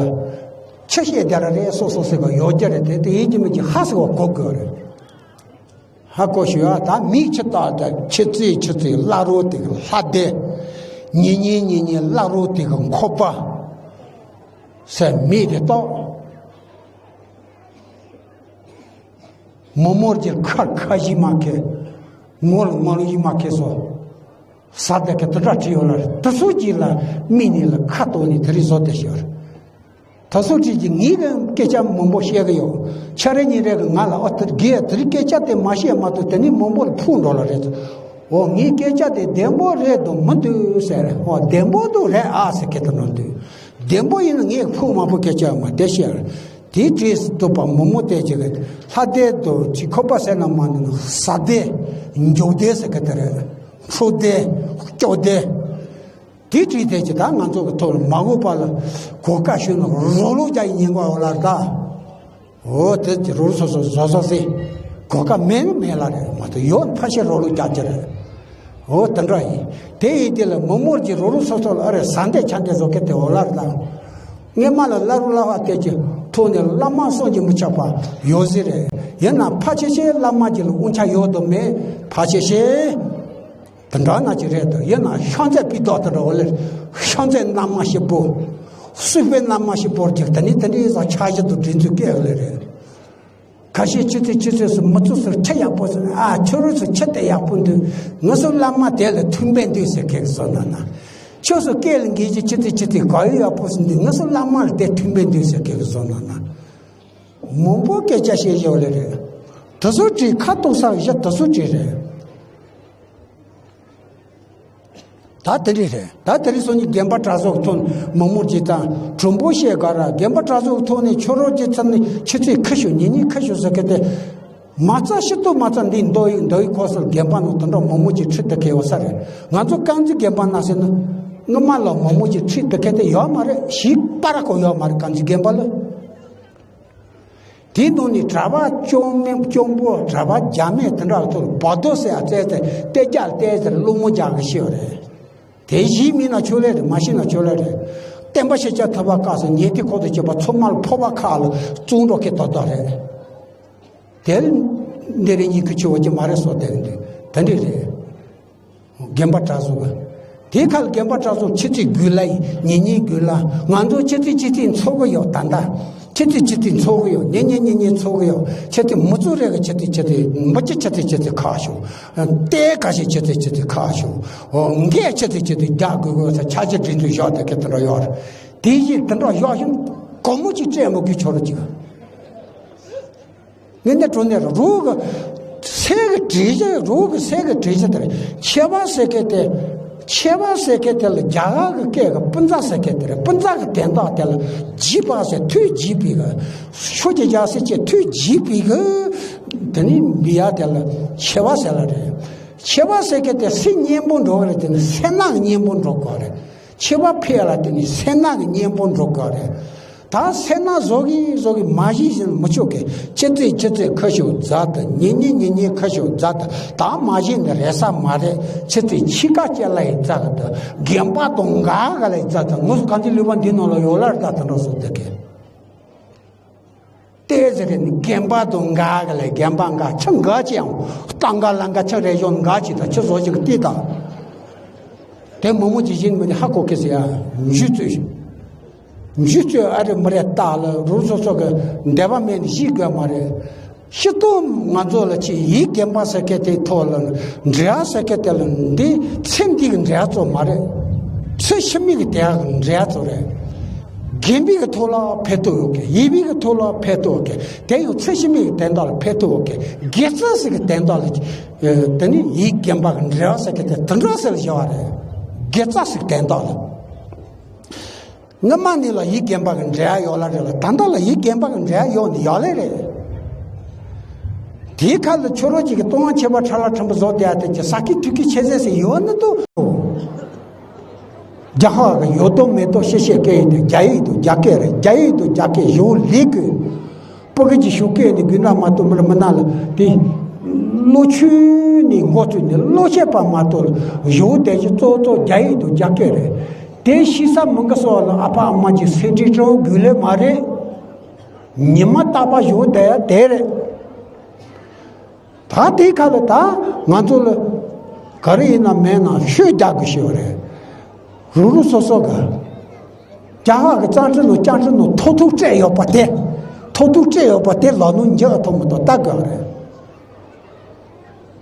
ཆ་ཤེས་དེ་ར་རེད། སོ་སོ་སེ་ག་ཡོ་རྒྱ་རེད། དེ་དེ་ཡིན་གྱི་མིན་གྱི་ཧ་སེ་བ་གོ་དགོས་རེད། ཧ་གོ་ཞུ་ཡ། ད་མིག་ཆུ་ཏག་ཏག་ཆུ་ཚིལ་ཆུ་ཚིལ་བླ་རོ་དེ་ག་ལྷ་སྡེ། ཉི་ཉི་ཉི་ཉི་བླ་རོ་དེ་ག་འཁོར་པ་སེ་མིག་དེ་ཏོག་མོ་མོར་གྱི་ཁ་ཁ་ཞིག་མ་ཁེ། ངོ་ལ་ངོ་ལ་ཡིག་མ་ཁེ་སོ། ས་དེ་ཁེ་དུ་དྲ་བྲིས་ཡོད་ལ་དུ་སུ་གྱིས་ལ་མི་ནི་ལ་ཁ་ཏོ་ནི་དེ་རི་བཟོ་དེ་ཤོར། དུ་སུ་བྲིས་ཀྱི་ངའི་གི་སྐད་ཆ་མང་པོ་བཤད་གི་ཡོད། ཆ་རེ་ཉིན་རེ་གི་ང་ལ་ཨོ་དེ་དགེ་དེ་རི་སྐད་ཆ་དེ་མ་བཤད་མ་ཐུབ་དེ་ནི་མང་པོ་ལ་ཕུག་འགྲོ་ལ་རེད། འོ་ངའི་སྐད་ཆ་དེ་བདེན་པོ་རེད་དུ་མི་འདུག་ཟེར། འོ་བདེན་པོ་འདུག་རེད་ཨ་ཟེར་སྐད་དུ་ནང་དུས། བདེན་པོ་ཡིན་ན་ངས་ཕུག་མ་ཕུག་སྐད་ཆ་མ་དེ་བཤད། དེའི་གྲས་སུ་གཏོགས་པ་མོ་མོ་དེ་ཅིག་ལྷ་སྡེ་དུ་ཅིག་ཁོ་པ་ཟེར་ན་མ་ནི་ས་སྡེ་འཇོག་སྡེ་ཟེར་གི་དེ་རེད། ཁྲོ་སྡེ་སྐྱོ་སྡེ། དེའི་གྲས་དེ་ཅིག་ད་ང་ཚོ་གི་ཐོག་ལ་མ་གོ་པ་ལ་གོ་ཀ་ཞུ་ན་རོ་ལོ་རྒྱ་ཡི་ཉིན་གོ་འོ་ལར་ད། འོ་དེ་ཅི་རོ་རོ་སོ་སོ་བཟོ་བཟོ་སེ། གོ་ཀ་མེད་ནི་མེད་ལ་རེད་མ་གཏོགས་ཡོད་ཕ་ཤེ་རོ་ལོ་རྒྱ་ཅི་རེད། འོ་དེ་འདྲ་ཡིན། དེ་ཡིན་དེ་ལ་མོ་མོར་གྱི་རོ་རོ་སོ་སོ་ལ་ཨ་རེ་ས་འདས་ཆ་འདས་བཟོ་གི་དེ་འོ་ལར་ད། སྔས་མ་ལ་བླ་རུང་བླ་བ་དེ་ཀྱི་ཐོག་ནས་བླ་མ་སངས་རྒྱས་མི་ཆགས་པ་ཡོད་ཟེར་རེད། ཡིན་ན་ཕ་ཆེ་ཤེས་བླ་མ་གྱི་ལ་དབང་ཆ་ཡོད་དོ་མེད་ཕ་ཆེ་ཤེས། དེ་འདྲ་ན་ཅི་རེད་དོ། ཡིན་ན་ཤང་ཚད་པི་ཏོག་དེ་འདྲ་འོ་ལེ། ཤང་ཚད་བླ་མ་ཞིག་པོ། སུས་པའི་བླ་མ་ཞིག་པོར་ཀྱི་དེ་ནི་དེ་འདྲའི་བཟའ་ཆ་ཞིག་ཏུ་དྲིན་ཚུལ་སྐད་འོ་ལེ་རེད། ཁ་ཤས་ཆུ་ཚོད་ཆུ་ཚོད་སུ་མི་ཚོ་སུ་ཁྲི་ཡག་པོ་སུ་ཨ་ཁྱོད་རོ་སུ་ཁྱི་དེ་ཡག་པོ་འདུག་ངུ་སུ་བླ་མ་དེ་ལ་མཐུན་པའི་འདུག་ཟེར་ཁེག་སོ་ན་ན། ཁྱོད་སུ་སྐད་ལ་འགེལ་གྱི་ཆུ་ཚོད་ཆུ་ཚོད་ག་ཡོད་ཡག་པོ་སུ་འདུག་ངུ་སུ་བླ་མ་ལ་དེ་མཐུན་པའི་འདུག་ཟེར་ཁེག་སོ་ན་ན། མང་པོ་སྐད་ཆ་བཤད་བཞག་ལེ་རེད། དུ་སུ་བྲིས་ཁ་ཏོག་ས་བཞི་དུ་སུ་བྲིས་རེད། ད་དེ་རིང་རེད། ད་དེ་རིང་སང་ཉིན་རྒན་པ་གྲྭ་ཟུར་ཐོན་མི་མོར་གྱི་དང་གྲུང་པོ་བཤད་ག་ར་རྒན་པ་གྲྭ་ཟུར་ཐོན་ནས་ཁྱོད་རོགས་ཀྱི་ཚབ་ནས་ཆུ་ཚོད་ཁ་ཤོ་ཉིན་ཉིན་ཁ་ཤོ་ཟེར་གི་དེ། མ་རྩ་ཤི་ཏོ་མ་རྩ་འདི་མདོ་ཡིག་མདོ་ཡིག་ཁོ་སར་རྒན་པ་ནང་དུ་འགྲོ་མི་མོ་གྱི་ཁྲི་དུ་ཁེལ་བ་ས་རེད། ང་ཚོ་རྐང་འཛིན་རྒན་པ་ན་ཟེར་ན། སྔ་མ་ལ་མི་མོ་གྱི་ཁྲི་དུ་ཁེལ་དེ་ཡོད་མ་རེད། ཞིག་པ་ར་ཁོ་ཡོད་མ་རེད་རྐང་འཛིན་རྒན་པ་ལ། དེའི་ནང་ནས་གྲྭ་པ་སྐྱོང་མེད་སྐྱོང་པོ་གྲྭ་པ་རྒྱ་མེད་དེ་འདྲ་ཐོར་བ་རྡོ་ཟེར་ཡ་བཙལ་ཏེ་ཏེ་རྒྱ་ལ་བལྟས་ཟེར་སློང་མོ་རྒྱག་གི་ཤི་བ་རེད། དེ་གཞི་མིན་ན་ཆོས་ལས་རེད། མ་ཤི་ན་ཆོས་ལས་རེད། བསྟན་པ་ཤེས་བྱ་ཐོབ་པ་སྐབས་སུ་ཉན་ཐོས་ཁོག་ཏུ་སྐྱེས་པ་ཚོ་མར་ཕོ་བ་ཁག་ལ་བཙོང་འགྲོ་གི་དོ་དོ་རེད། དེ་འདི་རེད་ཉིད་ཀྱི་ཆོས་བ་ཅི་མ་རེད་སོ་དེ་རེད་འདུག་དེ་འདྲ་རེད། རྒན་པ་གྲྭ་ཟུར། དེའི་ཁར་རྒན་པ་གྲྭ་ཟུར་ཆུ་ཚོད་དགུ་ལ་ཡིན་ཉིན་ཉིན་དགུ་ལ་ང་ཚོ་ཆུ་ཚོད་ཆུ་ཚོད་འཚོ་གི་ཡོད་ད་ལྟ། ཆུ་ཚོད་ཆུ་ཚོད་འཚོ་གི་ཡོད་ཉིན་ཉིན་ཉིན་ཉིན་འཚོ་གི་ཡོད་ཆུ་ཚོད་མི་ཚོ་རེ་གི་ཆུ་ཚོད་ཆུ་ཚོད་མི་གཅིག་ཆུ་ཚོད་ཆུ་ཚོད་ཁག་ཤོག་ལྟས་ཁ་ཤས་ཆུ་ཚོད་ཆུ་ཚོད་ཁག་ཤོག་འགས་ཆུ་ཚོད་ཆུ་ཚོད་རྒྱག་དགོས་དགོས་ས་ཆ་ཆ་སྒྲིག་འཛུགས་ཞོག་དེ་གི་དེ་འདྲ་ཡོད་རེད། དེ་བཞིན་དེ་འདྲ་ཡོད་བཞིན་སྒོར་མོ་གཅིག་སྤྲད་མི་དགོས་ཆོག་རེད་ཅིག་ངས་འདི་དྲོ་ནས་རོགས་ཀྱི་སེ་གི་བྲིས་བྱ་རོགས་ཀྱི་སེ་གི་བྲིས་བྱ་དེ་རེད། ཆེ་བ་ཟེར་མཁན་དེ་ཆེ་བ་ཟེར་མཁན་དེ་ལ་རྒྱ་གར་གྱི་སྐད་ཀྱི་པུན་ཛ་ཟེར་མཁན་དེ་རེད། པུན་ཛ་གི་དན་རྟགས་དེ་ལ་བརྗིད་པ་ཟེར་མཐུ་བརྗིད་པའི་གི་ཤོ་གྱི་རྒྱ་སེ་ཆེ་མཐུ་བརྗིད་པའི་གི་དེ་ནི་མི་ཡ་དེ་ལ་ཆེ་བ་ཟེར་ལ་རེད། ཆེ་བ་ཟེར་མཁན་དེ་སེ་གཉན་པོ་འགྲོ་གི་རེད། དེ་ནི་སེར་སྣ་གི་གཉན་པོ་འགྲོ་དགོས་རེད། ཆེ་བ་འཕེལ་ལ་དེ་ནི་སེར་སྣ་གི་གཉན་པོ་འགྲོ་དགོས་རེད། ད་སེར་སྣ་བཟོ་གི་བཟོ་གི་མ་གཞི་བཞིན་མི་ཆོག་གི་ཆུ་ཚོད་ཆུ་ཚོད་ཁ་ཤོ་རྫ་དང་ཉིན་ཉིན་ཉིན་ཉིན་ཁ་ཤོ་རྫ་དང་ད་མ་གཞི་ནི་རེ་ས་མ་རེད། ཆུ་ཚོད་ཕྱེད་ཀ་ཅན་ལ་ཡི་རྫ་གི་དང་རྒན་པ་དང་འགའ་ག་ལ་ཡི་རྫ་དང་ངོ་སོ་གང་ཅི་ལུས་པ་འདི་ནང་ལ་ཡོད་ལ་ར་ད་དེ་འདྲ་བཟོ་དེ་གི་ཏེ་ཟེར་ནི་རྒན་པ་དང་འགའ་ག་ལ་རྒན་པ་འགའ་ཆ་འགའ་ཅི་ཡང་སྟངས་འགའ་ལ་འགའ་ཆ་རེ་གཞོན་འགའ་ཅི་དང་ཆུ་བཟོ་ཅིག་ཏི་དང་དེ་མོ་མོ་ཅི་བཞིན་མི་ནི་ཧ་གོ་གི་ཟེར་ཡ་མཇུ་ཚོད། མཇུ་ཚོད་ཨ་རི་མི་རེ་ལྟ་ལ་རུ་སོ་སོ་གི་འདེབས་པ་མེད་ནི་ཤི་དགོས་མ་རེད། ཤི་སྟོང་ང་ཚོ་ལ་ཅི་ཡིག་རྒན་པ་ཟེར་མཁན་དེའི་ཐོག་ལ་འབྲེལ་བ་ཟེར་མཁན་དེ་ལ་འདི་ཚེ་འདི་གི་འབྲེལ་བ་ཚོ་མ་རེད། ཚེ་ཕྱི་མའི་གི་དེ་གི་འབྲེལ་བ་ཚོ་རེད། རྒན་པའི་གི་ཐོག་ལ་ཕན་ཐོགས་ཡོད་མཁན་ཡིན་པའི་གི་ཐོག་ལ་ཕན་ཐོགས་ཡོད་མཁན་དེ་ཡང་ཚེ་ཕྱི་མའི་གི་དོན་དག་ལ་ཕན་ཐོགས་ཡོད་མཁན་དགེ་རྩ་ཟེར་གི་དོན་དག་ལ་དེ་ནི་ཡིག་རྒན་པ་གི་འབྲེལ་བ་ཟེར་མཁན་དེ་དེ་འདྲ་ཟེར་ལ་བཞག་པ་རེད། དགེ་རྩ་ཟེར་གི་དོན་དག་ལ། སྔ་མ་ནས་ལ་ཡིག་རྒན་པ་གི་འབྲེལ་བ་ཡོད་ལ་རེད་ལ་ད་ལྟ་ལ་ཡིག་རྒན་པ་གི་འབྲེལ་བ་ཡོད་ནི་ཡོད་ལེ་རེད། དེའི་ཁ་ལ་ཆོ་རོ་གཅིག་གི་ལྟུང་བ་ཁྱད་པར་ཕྲ་ལ་ཕྲན་བུ་བཟོ་བསྡད་ཡ་དེ་ཀྱི་ས་ཁྱི་ཐུག་ཁྱི་ཆེ་ཟེར་ཟེར་ཡོད་ནི་འདུག་རྒྱ་ཧ་གི་ཡོད་དོ་མེད་དོ་ཤེས་ཤེས་སྐད་ཡིག་དེ་རྒྱ་ཡིག་དང་རྒྱ་སྐད་རེད། རྒྱ་ཡིག་དང་རྒྱ་སྐད་ཞུ་ལས་དགོས། སྤུ་གུ་གི་ཞུ་སྐད་ནི་དགོས་ན་མ་གཏོགས་མི་ལ་མི་ན་ལ་དེ། ལོ་ཆུང་ནས་འགོ་བཙུགས་ནས་ལོ་ཆེ་བ་མ་གཏོགས་ལ་ཞོགས་དེ་བཞིན་གཙོ་གཙོ་རྒྱ་ཡིག་དང་རྒྱ་སྐད་རེད། དེ་ཤི་ས་མི་འགའ་སོགས་ལ་ཨ་ཕ་ཨ་མ་གྱི་སེམས་ཁྲལ་སྤྲོ་དགོས་ལེ་མ་རེད། ཉི་མ་རྟག་པར་ཞོགས་དེ་ཡ་དེ་རེད། ད་དེའི་ཁ་ལ་ད་ང་ཚོ་ལ་ག་རེ་ཡིན་ན་མེད་ན་ཤོད་རྒྱག་དགོས་ཞེས་པ་རེད། རུ་རུ་སོ་སོ་ག་རྒྱ་གར་གྱི་རྩ་ཁྲིམས་ནང་བཅའ་ཁྲིམས་ནང་ཐོ་ཐུག་སྤྲད་ཡོད་པ་དེ། ཐོ་ཐུག་སྤྲད་ཡོད་པ་དེ་ལག་ནང་འཇག་ཐོག་མ་གཏོགས་ལྟ་དགོས་རེད།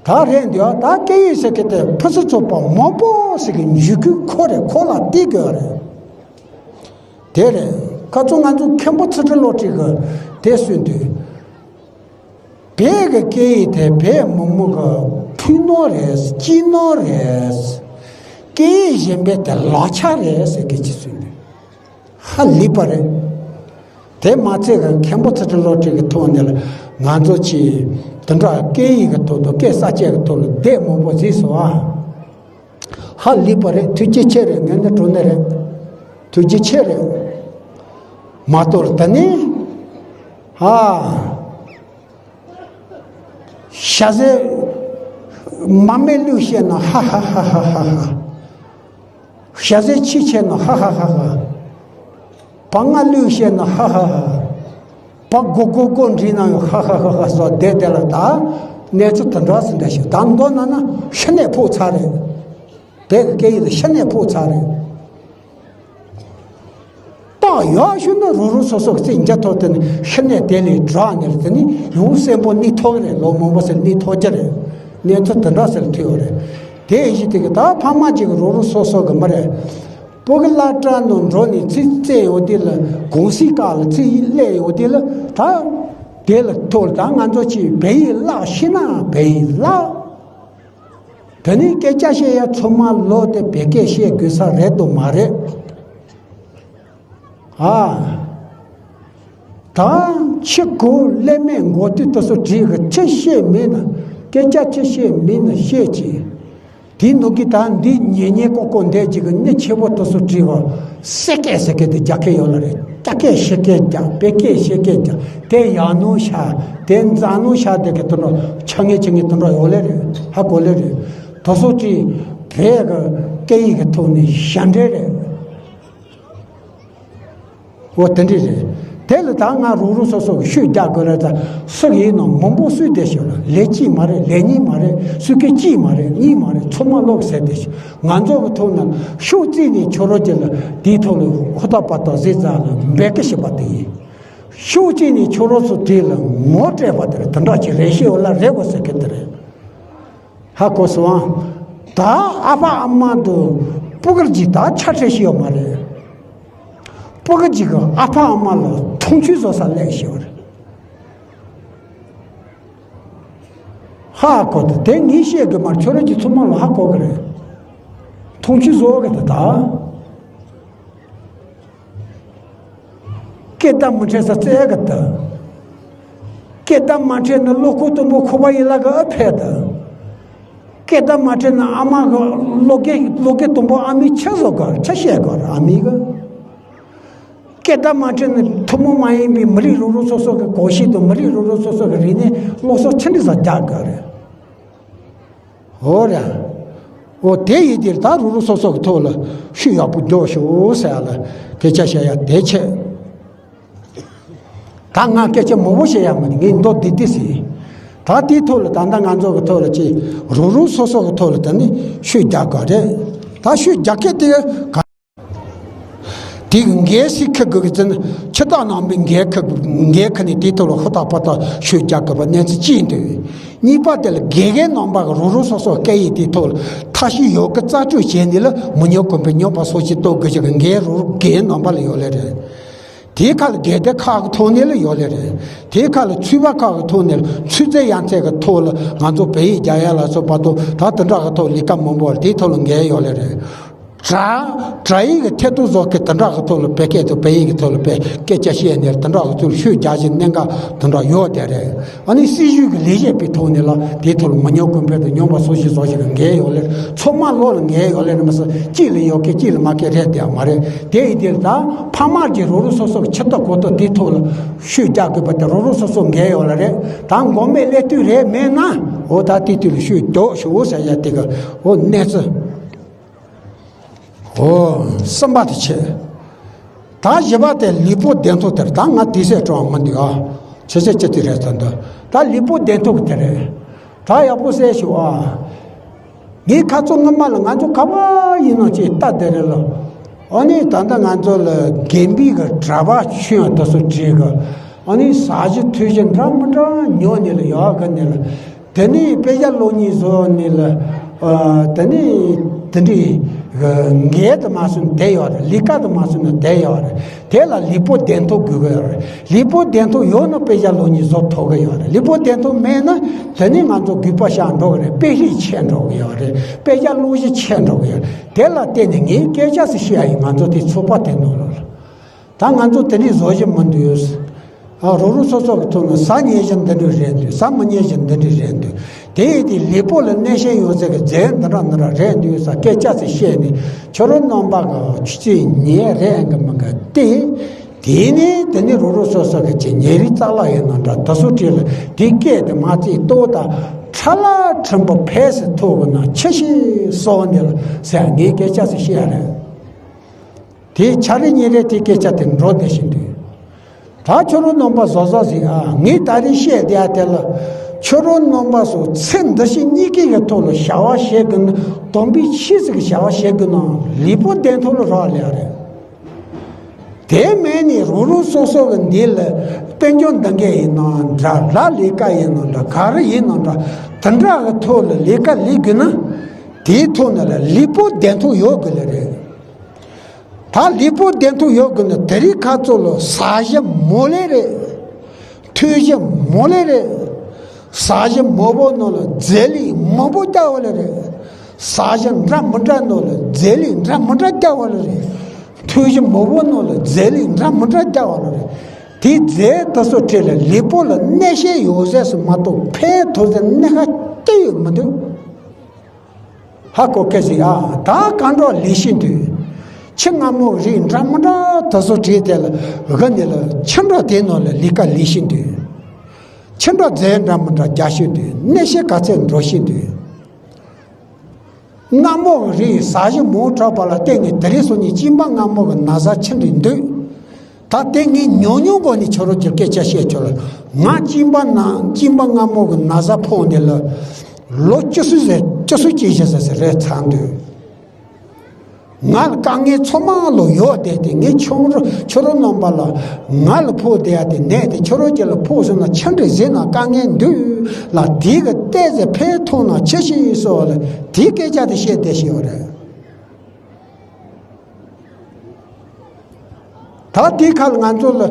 ད་རེད་འདི་ད་སྐད་ཡིག་ཟེར་གི་དེ་ཕུན་སུམ་ཚོགས་པ་མང་པོ་ཞིག་གི་འཇུག་སྐུལ་ཁོ་རེ་ཁོ་ལ་བལྟས་དགོས་རེད། དེ་རེད། ཁ་ཚོ་ང་ཚོ་མཁན་པོ་ཚུལ་ཁྲིམས་བློ་གྲོས་གི་དེ་གསུངས་དུས། བོད་ཀྱི་སྐད་ཡིག་དེ་བོད་མི་མང་གི་ཕུགས་ནོར་རེད། སྐྱིད་ནོར་རེད། སྐད་ཡིག་གཞན་པའི་དེ་ལག་ཆ་རེད་ཟེར་གི་ཅི་གསུངས་དུས། ཧ་ལས་པ་རེད། དེ་མ་ཚད་ཀྱི་མཁན་པོ་ཚུལ་ཁྲིམས་བློ་གྲོས་ཀྱི་ཐོག་ནས་ལ་ང་ཚོ་ཆེས་དེ་འདྲ་སྐད་ཡིག་གི་ཐོག་ཏུ་སྐད་གསར་བཅད་ཀྱི་ཐོག་ལ་བསྡད་མང་པོ་བཟོས་སོང་ཨ། ཧ་ལས་པ་རེད། ཐུགས་རྗེ་ཆེ་རེད། ངས་ནི་གྲོ་ནས་རེད། ཐུགས་རྗེ་ཆེ་རེད། མ་གཏོགས་ད་ནི་ཧ། ཞྭ་ཟས་མ་སྨད་གླུ་བཤད་ན་ཧ་ཧ་ཧ། ཞྭ་ཟས་ཕྱི་ཆེ་ན་ཧ་ཧ་ཧ་ཧ། བ་ང་གླུ་བཤད་ན་ཧ་ཧ་ཧ། བ་གོ་གོ་གོ་འདྲི་ན་ཡང་ཧ་ཧ་ཧ་ཧ་སོགས་བསྡད་དེ་ལ་ད་གནས་ཚུལ་དེ་འདྲ་སུ་འདྲ་ཞིག་ད་མདོར་ན་ན་ཤི་ནས་ཕོག་ཚར་རེད། བོད་ཀྱི་སྐད་ཡིག་ལ་ཤི་ནས་ཕོག་ཚར་རེད། ཏག་ཡག་ཤོས་ནི་རུ་རུ་སོ་སོ་གི་རྩིས་འཇའ་ཐོག་དེ་ནི་ཤི་ནས་དེ་ལས་དྲག་ནས་དེ་ནི་ཡང་གསོན་པོ་གནས་ཐུབ་ཀྱི་རེད། ལོ་མང་པོ་ཟེར་གནས་ཐུབ་ཀྱི་རེད། གནས་ཚུལ་དེ་འདྲ་ཟེར་ཐུབ་ཡོད་རེད། དེ་ཡིན་གྱི་དེ་གི་ད་ཕ་མ་གཅིག་གི་རུ་རུ་སོ་སོ་གི་མི་རེད། བོད་ཀྱི་སློབ་གྲྭ་ནང་འགྲོ་ནས་རྩིས་རྩེ་ཡོང་དུས་ལ་གུང་སེང་སྐབས་ལ་རྩིས་ཡིག་སླེབས་ཡོང་དུས་ལ་ད་དེ་ལ་ཐུག་ལ་ད་ང་ཚོ་གཅིག་བོད་ཡིག་བཀླགས་ཤེས་ན་བོད་ཡིག་བཀླགས། དེ་ནས་སྐད་ཆ་བཤད་ཡ་ཚང་མ་ལོག་སྟེ་བོད་སྐད་བཤད་དགོས་ས་རེད་དོ་མ་རེད། ཨ། ད་ཕྱི་གོ་ཀླད་མེད་མགོ་ཐོས་དེ་ཚོ་བྲིས་གི་ཅི་བཤད་མིན་ན་སྐད་ཆ་ཅི་བཤད་མིན་ན་བཤད་ཅིག་དེའི་ནང་གི་ད་འདི་ཉེ་ཉེ་ཀོ་ཀོ་འདས་ཅིག་གི་མི་ཆེ་བོ་དེ་ཚོ་བྲིས་གི་སེ་སྐད་སེ་སྐད་དེ་རྒྱ་སྐད་ཡོད་ལ་རེད། རྒྱ་སྐད་ཤི་སྐད་རྒྱག་བོད་སྐད་ཤི་སྐད་རྒྱག་དེ་ཡག་ནོ་ཤ་དེ་མཛའ་ནོ་ཤ་དེ་གི་དེ་འདྲ་ཆ་ངེ་ཆ་ངེ་དེ་འདྲ་ཡོད་ལེ་རེད། ཧ་གོ་ལེ་རེད། དེ་ཚོ་བྲིས་བོད་གི་སྐད་ཡིག་གི་ཐོག་ནས་ཞན་འདྲེ་རེད། འོ་དེ་འདྲ་རེད། དེ་ལ་ད་ང་རུ་རུ་སོ་སོ་གི་ཤུགས་རྒྱག་དགོས་ལ་ད་སུ་ཡིན་ནམ་མང་པོ་སུས་བསྡད་ཤོག་ལ་ལས་གཅིག་མ་རེད། ལས་གཉིས་མ་རེད། སུས་སྐད་གཅིག་མ་རེད། གཉིས་མ་རེད། ཚང་མ་ལོག་ཟེར་བསྡད་ཤོག་ང་ཚོ་གི་ཐོག་ན་ཤུགས་རྩིས་ནས་ཁྱོད་རོ་ཅི་ལ་དེའི་ཐོག་ལ་ཧུར་ཐག་པ་དང་གཟི་རྩ་ལ་འབད་གི་ཤི་བ་དེ་ཡིན། ཤུགས་རྩིས་ནས་ཁྱོད་རོ་ཚོ་དེ་ལ་ངོ་སྤྲད་པ་དེ་རེད། དེ་འདྲ་ཅིག་རེད་ཤེས་འོ་ལ་རེད་གོ་ཟེར་གི་དེ་རེད། ཧ་གོ་སོང་ཨ། ད་ཨ་ཕ་ཨ་མ་དུ་སྤུ་གུར་གྱིས་ད་ཆ་ཁྲལ་ཤེས་ཡོད་མ་རེད། སྤུ་གུ་གཅིག་གི་ཨ་ཕ་ཨ་མ་ལ་མཐོང་ཆུང་བཟོ་ས་སླེབས་ཤེས་པ་རེད། ཧ་གོ་ད་དེ་ངས་བཤད་གི་མ་རེད། ཁྱོད་རང་གི་ཚོད་མ་ལ་ཧ་གོ་གི་རེད། མཐོང་ཆུང་བཟོ་གི་ད་ད། སྐད་བརྡ་མི་འཕྲད་ས་བཙལ་གི་ད། སྐད་བརྡ་མ་འཕྲད་ན་བློ་ཁོག་དུམ་བུ་ཁོ་པ་ཡིན་ལ་གི་ཨ་ཕེ་ད། སྐད་བརྡ་མ་འཕྲད་ན་ཨ་མ་གི་བློ་སྐད་བློ་སྐད་དུམ་བུ་ཨ་མའི་ཆ་བཟོ་གི་ཆ་བཤད་གི་ཨ་མའི་གི་སྐད་བརྡ་མ་འཕྲད་ན་ཐུན་མོང་མ་ཡིན་པའི་མི་རིགས་རུ་རུ་སོ་སོ་གི་གོམས་གཤིས་དང་མི་རིགས་རུ་རུ་སོ་སོ་གི་རིག་གནས་སློབ་གསོ་ཆི་འདྲ་ས་རྒྱག་གི་རེད། འོ་ར། འོ་དེ་ཡིན་དུས་ད་རུ་རུ་སོ་སོ་གི་ཐོག་ལ་ཤུགས་ཡག་པོ་རྒྱོབ་ཤོག་ཟེར་ཡ་ལ་སྐད་ཆ་བཤད་ཡ་དེ་ཆེད། ད་ང་སྐད་ཆ་མང་པོ་བཤད་ཡ་མ་ནི་ངས་མདོ་འདི་འདི་ཟེར། ད་དེའི་ཐོག་ལ་ད་ལྟ་ང་ཚོ་གི་ཐོག་ལ་ཅིག་རུ་རུ་སོ་སོ་གི་ཐོག་ལ་ད་ནི་ཤུགས་རྒྱག་དགོས་རེད། ད་ཤུགས་རྒྱག་མཁན་དེ་ག་དེ་གི་འགན་སུས་འཁུར་དགོས་ཀྱི་ཟེར་ན་ཕྱི་ཐག་ནང་པའི་འགན་འཁུར་འགན་འཁུར་ནས་དེའི་ཐོག་ལ་ཧུར་ཐག་པ་ཐག་ཤུགས་རྒྱག་དགོས་པ་གནས་ཚུལ་གཅིག་འདུག་གཉིས་པ་དེ་ལ་དགེ་རྒན་རྣམ་པ་གི་རུ་རུ་སོ་སོ་སྐད་ཡིག་དེའི་ཐོག་ལ་ཐབས་ཤེས་ཡོད་དགུ་རྩལ་སྤྲུགས་བྱས་ནས་ལ་མི་ཉམས་གོང་འཕེལ་ཉམས་པ་སོགས་ཀྱི་གཏོང་དགོས་ཀྱི་འགན་རུ་རུ་དགེ་རྒན་རྣམ་པ་ལ་ཡོད་ལེ་རེད། དེའི་ཁ་ལ་དགེ་སྡེ་ཁག་གི་ཐོག་ནས་ལ་ཡོད་ལེ་རེད། དེའི་ཁ་ལ་ཚུད་པ་ཁག་གི་ཐོག་ནས་ལ་ཚུད་ཚད་ཡང་ཚད་ཀྱི་ཐོག་ལ་ང་ཚོ་བོད་ཡིག་རྒྱག་ཡ་ལ་སོགས་པ་དང་ད་དེ་འདྲ་གི་ཐོག་ལས་ཀ་མང་པོ་དེའི་ཐོག་ལ་འགན་ཡོད་ལེ་རེད། དྲ་དྲ་ཡིག་གི་ཐད་གཏོང་བཟོ་མཁན་དེ་འདྲ་གི་ཐོག་ལ་བོད་སྐད་དང་བོད་ཡིག་གི་ཐོག་ལ་བོད་སྐད་ཆ་བཤད་ནས་དེ་འདྲ་གི་ཐོག་ལ་ཤུགས་རྒྱག་བཞིན་གནད་འགག་དེ་འདྲ་ཡོད་དེ་རེད། ཨ་ནི་སྲིད་ཇུས་ཀྱི་ལས་བྱེད་པའི་ཐོག་ནས་ལ་དེའི་ཐོག་ལ་མི་ཉམས་གོང་འཕེལ་དང་ཉམས་པ་སོར་ཆུད་སོགས་ཞིག་གི་འགན་ཡོད་ལེ། ཚང་མ་བློ་ལ་འགན་ཡོད་ལེ་རེད་མ་ཟད་གཅིག་ལ་ཡོད་མཁན་གཅིག་ལ་མེད་མཁན་རེད་དེ་མ་རེད། དེ་ཡིན་དུས་ད་ཕ་མ་གིས་རང་རང་སོ་སོ་གི་ཁྱིམ་ཐབ་གོ་ཐབས་དེའི་ཐོག་ལ་ཤུགས་རྒྱག་དགོས་པ་དེ་རང་རང་སོ་སོ་འགན་ཡོད་ལེ་རེད། ད་མགོ་མེད་ཀླད་སྟོད་རེད་མེད་ན་འོ་ད་དེའི་དུས་ལ་ཤུགས་རྒྱག་ཤོག་ཟེར་ཡ་དེ་གི་འོ་གནས་ཚུལ། ཨོ། གསུམ་པ་དེ་བྱས། ད་བཞི་པ་དེ་ལུས་པོ་བདེ་ཐང་དེ་རེད། ད་ང་དུས་ཚོད་སྤྲོ་བ་མི་འདུག་ཨ། ཆེ་ཆེ་ཅི་དེ་རེད་ད་འདི། ད་ལུས་པོ་བདེ་ཐང་གི་དེ་རེད། ད་ཡག་པོ་གསལ་ཤོག་ཨ། ངའི་ཁ་ཚོ་སྔོན་མ་ལ་ང་ཚོ་ག་པར་ཡིན་ནོ་ཅིག་ལྟ་དེ་རེད་ལ། ཨ་ནི་ད་ལྟ་ང་ཚོ་ལ་དགེ་འབིག་གི་གྲྭ་པ་ཆུང་ཡང་དེ་ཚོ་བྲིས་གི། ཨ་ནི་ཟ་གཞི་འཐུང་གཞི་འདྲ་མི་འདྲ་ཉོ་ནས་ལ་ཡག་གི་ནས་ལ། དེ་ནས་དཔེ་ཆ་ཀློག་སྙིང་བཟོ་ནས་ལ། ཨ། དེ་ནས་དེ་འདྲའི་འགན་དུ་མ་སོང་ན་བསྡད་ཡོད་རེད། ལས་ཀ་དུ་མ་སོང་ན་བསྡད་ཡོད་རེད། དེ་ལ་ལུས་པོ་བདེ་ཐང་དགོས་ཀྱི་ཡོད་རེད། ལུས་པོ་བདེ་ཐང་ཡོད་ན་དཔེ་ཆ་ཀློག་སྙིང་བཟོ་ཐུབ་ཀྱི་ཡོད་རེད། ལུས་པོ་བདེ་ཐང་མེད་ན་དེ་ནས་ང་ཚོ་རྒུད་པ་ཤར་འགྲོ་གི་རེད། དཔེ་ཧྲིལ་ཆད་འགྲོ་གི་ཡོད་རེད། དཔེ་ཆ་ཀློག་གཞི་ཆད་འགྲོ་གི་ཡོད་རེད། དེ་ལ་བརྟེན་ནས་ངས་སྐད་ཆ་ཞིག་བཤད་ཡ་ཡིན། ང་ཚོ་དེ་ཚོགས་པ་དེ་ནང་ལོགས་ལ། ད་ང་ཚོ་དེ་འདྲའི་བཟོ་བཞིན་མི་འདུག་ཨ། རང་རང་སོ་སོ་གི་ཐོག་ནས་ཟ་ཉལ་བཞིན་འདི་འདྲ་རེད་འདུག་ཟ་མི་ཉལ་བཞིན་འདི་འདྲ་རེད་འདུག་དེ་ཡིན་དུས་ལུས་པོ་ལ་གནོད་ཤན་ཡོད་ཚད་ཀྱི་རྫས་འདི་འདྲ་འདི་འདྲ་རེད་འདུག་ཟེར་སྐད་ཆ་ཞིག་བཤད་ནས་ཁྱོད་རང་རྣམ་པ་གི་ཆུ་ཚོད་ཉལ་རེད་འགི་མི་འགི་སྟེ། དེ་ནས་དེ་ནས་རང་རང་སོ་སོ་གི་ཅིག་ཉལ་རིགས་རྩ་ལག་ཡིན་ནོ་འདྲ་དེ་ཚོ་བྲིས་ལ་དེ་སྐད་དེ་མ་བརྩིས་ལྟོ་དང་ཁྲ་ལ་ཁྲིམས་པ་ཕེ་སི་ཐོག་གི་ནང་ཆུ་ཞིག་གསོག་ནས་ལ་ཟེར་ངས་སྐད་ཆ་ཞིག་བཤད་རེད། དེ་ཆ་རེ་ཉིན་རེ་དེ་སྐད་ཆ་དེ་འགྲོ་བསྡད་བཞིན་འདུག་ད་ཁྱོད་རང་རྣམ་པ་བཟོ་བཟོ་ཟིག་ཨ། ངས་ད་རེས་བཤད་བསྡད་ཡ་དེ་ལ་ཁྱོད་རང་རྣམ་པ་ཚོ་ཚེ་འདི་ཕྱི་གཉིས་ཀའི་གི་ཐོག་ལ་བྱ་བ་བྱེད་དགོས་ན། དམ་པའི་ཆོས་ཟིག་གི་བྱ་བ་བྱེད་དགོས་ན་ལུས་པོ་བདེ་ཐང་ལ་རག་ལས་ཡ་རེད། དེ་མིན་ནས་རང་རང་སོ་སོ་གི་འདི་ལ་དཔལ་འབྱོར་འདང་གི་ཡིན་ནའང་འདྲ། ལ་ལས་ཀ་ཡིན་ནའང་འདྲ། ག་རེ་ཡིན་ནའང་འདྲ། དེ་འདྲ་གི་ཐོག་ལ་ལས་ཀ་ལས་དགོས་ན་དེའི་ཐོག་ནས་ལ་ལུས་པོ་བདེ་ཐང་ཡོད་དགོས་ལེ་རེད། ད་ལུས་པོ་བདེ་ཐང་ཡོད་དགོས་ན་དེ་རིང་ཁ་ཚོ་ལ་ཟ་གཞི་མོ་ལེ་རེད། འཐུང་གཞི་མོ་ལེ་རེད། ཟ་གཞི་མང་པོ་ནང་ལ་རྫས་ལུད་མང་པོ་བརྒྱབ་པ་ལེ་རེད། ཟ་གཞི་འདྲ་མི་འདྲ་ནང་ལ་རྫས་ལུད་འདྲ་མི་འདྲ་བརྒྱབ་པ་ལེ་རེད། འཐུང་གཞི་མང་པོ་ནང་ལ་རྫས་ལུད་འདྲ་མི་འདྲ་བརྒྱབ་པ་ལེ་རེད། དེའི་རྫས་དེ་ཚོ་ཁྲིད་ལ་ལུས་པོ་ལ་གནོད་ཤན་ཡོད་ཟེར་སུ་མ་གཏོགས་ཕན་ཐོགས་ཟེར་གནད་ཁ་གཏད་ཡོད་མི་འདུག་ཧ་གོ་གལ་ཟིག་ཨ། ད་གང་འགྲོ་ལས་ཤིན་ཏུ། ཁྱི་རྔ་མོ་རིགས་འདྲ་མི་འདྲ་དེ་ཚོ་བྲིས་དེ་ལ་ག་ནས་ལ་ཁྱི་འདྲ་དེ་ནང་ལ་ལས་ཀ་ལས་ཤིན་ཏུ། ཁྱི་འདྲ་རྫས་འདྲ་མི་འདྲ་རྒྱག་ཤིན་ཏུ་གནས་ཤེས་ག་ཚད་འགྲོ་ཤིན་ཏུ། རྔ་མོ་རིགས་ཟ་གཞི་མོ་དྲག་པ་ལ་བརྟེན་ནས་དེ་རིང་སོ་ནས་གཅིན་པ་རྔ་མོ་གི་ན་བཟའ་ཁྱི་འདྲ་འདུག་ད་དེ་ངས་ཉུང་ཉུང་སྒོ་ནས་ཁྱོད་རང་ཀྱི་སྐད་ཆ་བཤད་ཆོག་ལ། ང་གཅིན་པ་ན་གཅིན་པ་རྔ་མོ་གི་ན་བཟའ་ཕོག་ནས་ལ་ལོ་བཅུ་གསུམ་ཟེར་བཅུ་གསུམ་གྱི་ཞེ་ས་ཟེར་རེད་ཚར་འདུག་ང་ལ་དཀའ་ངལ་ཚང་མ་ལོ་ཡོད་བསྡད་དེ་ངས་ཁྱོད་རང་ཁྱོད་རང་རྣམ་པ་ལ་ང་ལ་ཕོག་བསྡད་ཡ་དེ་ནད་དེ་ཁྱོད་རང་ཀྱི་ལ་ཕོག་སོང་ན་ཆི་འདྲ་ཟེར་ན་དཀའ་ངལ་འདུག་ལ་དེ་གི་ལྟས་ཟེར་ཕན་ཐོགས་ན་ཆི་ཞིག་སོགས་ལ་དེའི་སྐད་ཆ་དེ་བཤད་བསྡད་ཤི་ཡོད་རེད། ད་དེའི་ཁ་ལ་ང་ཚོ་ལ་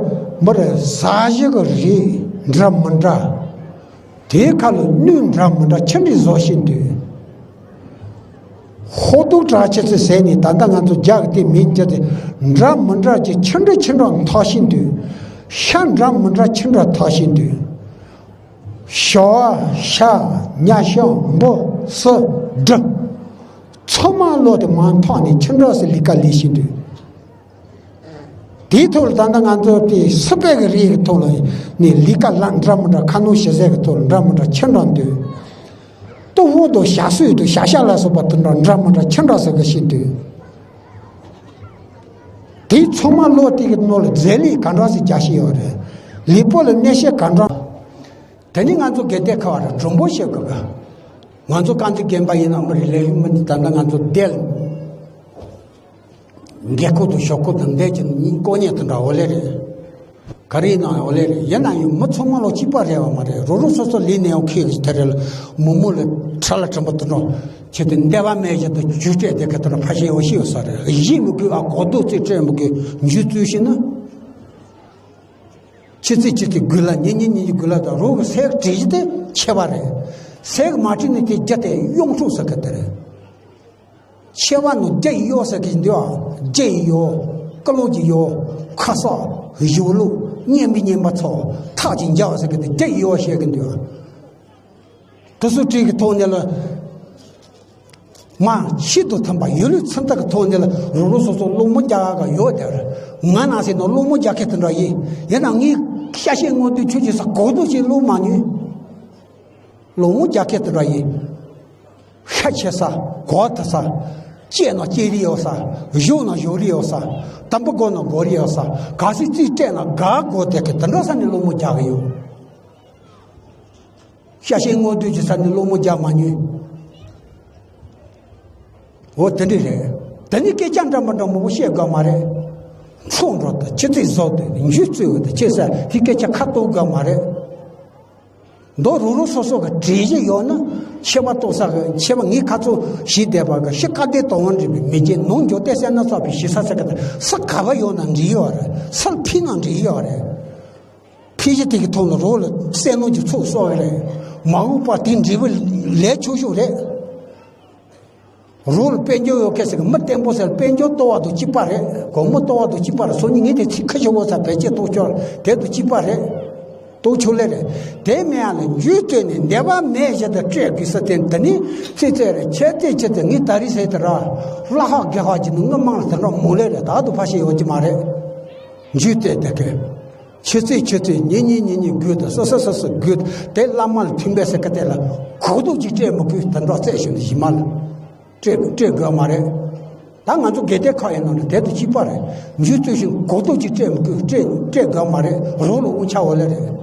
མི་རེ་ཟ་གཞི་གི་རིགས་འདྲ་མི་འདྲ། དེའི་ཁ་ལ་སྣོད་འདྲ་མི་འདྲ་ཆི་འདྲ་བཟོ་བཞིན་འདུག་ཧོ་ཏུ་དྲག་ཆེ་ཚེ་ཟས་ནི་ད་ལྟ་ང་ཚོ་རྒྱག་དེ་མིན་གྱི་དེ་འདྲ་མི་འདྲ་གྱི་ཆི་འདྲ་ཆི་འདྲ་འཐག་བཞིན་འདུག་ཤ་འདྲ་མི་འདྲ་ཆི་འདྲ་འཐག་བཞིན་འདུག་ཞོ་ཤ་ཉ་ཤ་འབུ་སི་འབྲི། ཚང་མ་བློ་དེ་མ་འཐག་ནས་ཁྱི་འདྲ་སི་ལི་ཀ་ལི་ཤི་འདུག་དེའི་ཐོག་ལ་ད་ལྟ་ང་ཚོ་དེ་སི་པེ་གི་རིགས་ཀྱི་ཐོག་ལ་ནས་ལི་ཀ་ལ་འདྲ་མི་འདྲ་ཁ་ནོར་ཞི་ཟས་ཀྱི་ཐོག་ལ་འདྲ་མི་འདྲ་ཁྱི་འདྲ་འདུག་ཏུ་ཧོ་དུ་ཞ་སུས་དུ་ཞ་ཤ་ལ་སོགས་པ་དེ་འདྲ་འདྲ་མི་འདྲ་ཁྱི་འདྲ་ཟེར་གི་ཤི་འདུག་དེའི་ཚང་མ་བློ་དེ་གི་ནང་ལ་རྫས་ལི་ག་འདྲ་ཟེར་རྒྱ་ཤི་ཡོད་རེད། ལུས་པོ་ལ་གནོད་ཤེས་ག་འདྲ། དེ་ནི་ང་ཚོ་དགེ་ལྡན་ཁ་བ་ར་གྲུང་པོ་བཤད་དགོས་ག་ང་ཚོ་རྐང་འཛིན་རྒན་པ་ཡིན་ན་མི་རིགས་ལས་རིགས་མི་འདི་ད་ལྟ་ང་ཚོ་བསྡད་ལ། འགན་ཁུར་དང་ཞོག་ཁུར་དང་འདས་ཀྱི་ཉིན་ཀོ་ཉེ་དུ་འདྲ་འོ་ལེ་རེད། ག་རེ་ཡིན་ན་འོ་ལེ་རེད། ཡིན་ན་ཡང་མི་ཚང་མ་ལོ་གཅིག་པ་རེད་བ་མ་རེད། རོ་རོ་སོ་སོ་ལས་ནས་ཡང་ཁེ་གི་དེ་རེད་ལ། མོ་མོ་ལ་ཁྲ་ལ་དྲན་པ་དུ་འགྲོ། ཆེད་དུ་འདས་པ་མེད་ཀྱི་དུ་ཇུས་སྤྲད་དེ་ག་དུ་ལ་ཕ་ཤེ་འོ་ཤེ་ཡོད་ས་རེད། གཞི་མི་དགོས་ཨ་གོ་རྡོ་རྩིས་སྤྲད་མི་དགོས་འཇུ་བཙུགས་ཤེ་ན། ཆི་ཚེ་ཆི་ཚེ་དགུ་ལ་ཉིན་ཉིན་ཉིན་གྱི་དགུ་ལ་དང་རོ་གི་སེག་བྲིས་ཀྱི་དེ་ཆེ་བ་རེད། སེག་མ་བྲིས་ནས་དེ་རྒྱ་དེ་གཡུང་དྲུང་ས་གི་དེ་རེད། ཆེ་བ་ནང་རྒྱ་ཡི་གཡོག་ཟེར་གི་འདུག་ཨ། རྒྱ་ཡི་གཡོག་ཀུ་ལུ་གི་གཡོག་ཁ་གསག་གཞུང་ལུགས་སྙན་པའི་སྙན་པ་ཚོ་ཐག་གི་འཇའ་ཟེར་གི་འདུག་རྒྱ་ཡི་གཡོག་བཤད་གི་འདུག་ཨ། དེ་ཚོ་བྲིས་ཀྱི་ཐོག་ནས་ལ། མ་ཤིན་ཏུ་མཐུན་པ་ཡུལ་ལུགས་མཚོན་རྟགས་ཀྱི་ཐོག་ནས་ལ་རོགས་རོགས་སོ་སོ་སློང་མོ་རྒྱག་ག་ཡོད་དེ། ང་ནང་སེ་ནང་སློང་མོ་རྒྱག་མཁན་དེ་འདྲ་ཡིན། ཡིན་ན་ངས་ཤ་ཤེད་སྔོན་དུས་ཆོས་ཀྱི་ས་གོ་རྡོ་ཞིག་སློང་མ་ཉོས། སློང་མོ་རྒྱག་མཁན་དེ་འདྲ་ཡིན། ཤ་ཆེ་ས། གོ་ཐ་ས། སྐྱེས་ན་སྐྱེས་རིགས་ཡོད་ས། བཞུགས་ན་བཞུགས་རིགས་ཡོད་ས། དམ་པ་དགོས་ན་དགོས་རིགས་ཡོད་ས། ག་སྲིད་རྩིས་སྤྲད་ན་ག་དགོས་དེ་གི་དེ་འདྲ་ས་ནས་སློང་མོ་རྒྱག་གི་ཡོད། ཤ་ཤེད་སྔོན་དུས་ཀྱི་ས་ནས་སློང་མོ་རྒྱག་མ་ཉོས། འོ་དེ་འདྲ་རེད། དེ་ནི་སྐད་ཆ་འདྲ་མི་འདྲ་མང་པོ་བཤད་དགོས་མ་རེད། མཚོ་འགྲོ་དང་ཆུ་ཚོད་བཟོ་དང་འཇུ་རྩོད་དང་ཆེ་ས་དེ་སྐད་ཆ་ཁ་གཏོང་དགོས་མ་རེད། མདོ་རུ་རུ་སོ་སོ་གི་གྲོས་གཞི་ཡོད་ན་ཆེ་བ་གཏོང་ས་གི་ཆེ་བ་ངའི་ཁ་ཚོ་ཞིག་བསྡད་པ་གི་ཤི་ཀ་བདེ་དང་བ་འདྲེས་པའི་མི་རྒྱལ་ནང་འཇོག་སྟེ་སེ་ན་ཚོགས་པའི་ཞི་ས་ས་གི་ས་ག་བ་ཡོད་ན་འགྲིག་ཡོད་རེད། སར་ཕི་ན་འགྲིག་ཡོད་རེད། ཕི་ཞི་དེ་གི་ཐོག་ལ་རོགས་ལ་སེ་ནང་གི་ཚོགས་གསོག་གི་རེད། མ་འོངས་པ་དེ་འབྲས་བུ་ལས་ཆོག་ཤོས་རེད། རོགས་ལ་དཔལ་འབྱོར་ཡོད་མཁན་ཟེར་གི་མི་བརྟན་པོ་ཟེར་དཔལ་འབྱོར་ལྟོ་བ་དང་གཅིག་པ་རེད། སྒོར་མོ་ལྟོ་བ་དང་གཅིག་པ་རེད། སང་ཉིན་ངས་དེ་ཚིག་ཁ་ཤོ་བོ་ཚ་བེད་སྤྱད་གཏོང་ཆོག་དེ་དང་གཅིག་པ་རེད། གཏོང་ཆོག་ལེ་རེད། དེ་མེད་ཡ་ལ་འཇུས་བཏོན་ནས་འདས་པ་མེད་བཞིན་དུ་སྤྲད་དགོས་ས་དེ་འདི་ནི་ཚེ་ཚད་རེད། ཆེ་ཚེ་ཆེ་ཚེ་ངས་ད་རེས་ཟེར་དེ་ར་བླ་ཧག་དགེ་ཧག་གྱི་ནི་ངའི་མང་ལ་དེ་འདྲ་མོ་ལེ་རེད། ད་དུ་ཕ་ཤེས་ཡོད་ཀྱི་མ་རེད། འཇུས་བཏོན་དེ་གི་ཆུ་ཚོད་ཆུ་ཚོད་ཉིན་ཉིན་ཉིན་ཉིན་དགོས་དང་སོ་སོ་སོ་སོ་དགོས་དེ་བླ་མ་ལ་མཐུན་པའི་ས་ཁ་དེ་ལ་གོ་རྟོགས་ཀྱིས་སྤྲད་མི་དགོས། དེ་འདྲ་བཙལ་ཞུ་ནས་གཞི་མ་ལ་སྤྲད་སྤྲད་དགོས་མ་རེད། ད་ང་ཚོ་དགེ་ལྡན་ཁག་ཡིན་ནོ་ལ་དེ་དང་གཅིག་པ་རེད། འཇུ་རྩོད་ཞིང་གོ་རྟོགས་ཀྱིས་སྤྲད་མི་དགོས། སྤྲད་སྤྲད་དགོས་མ་རེད། རོགས་ལ་དབང་ཆ་འོ་ལེ་རེད།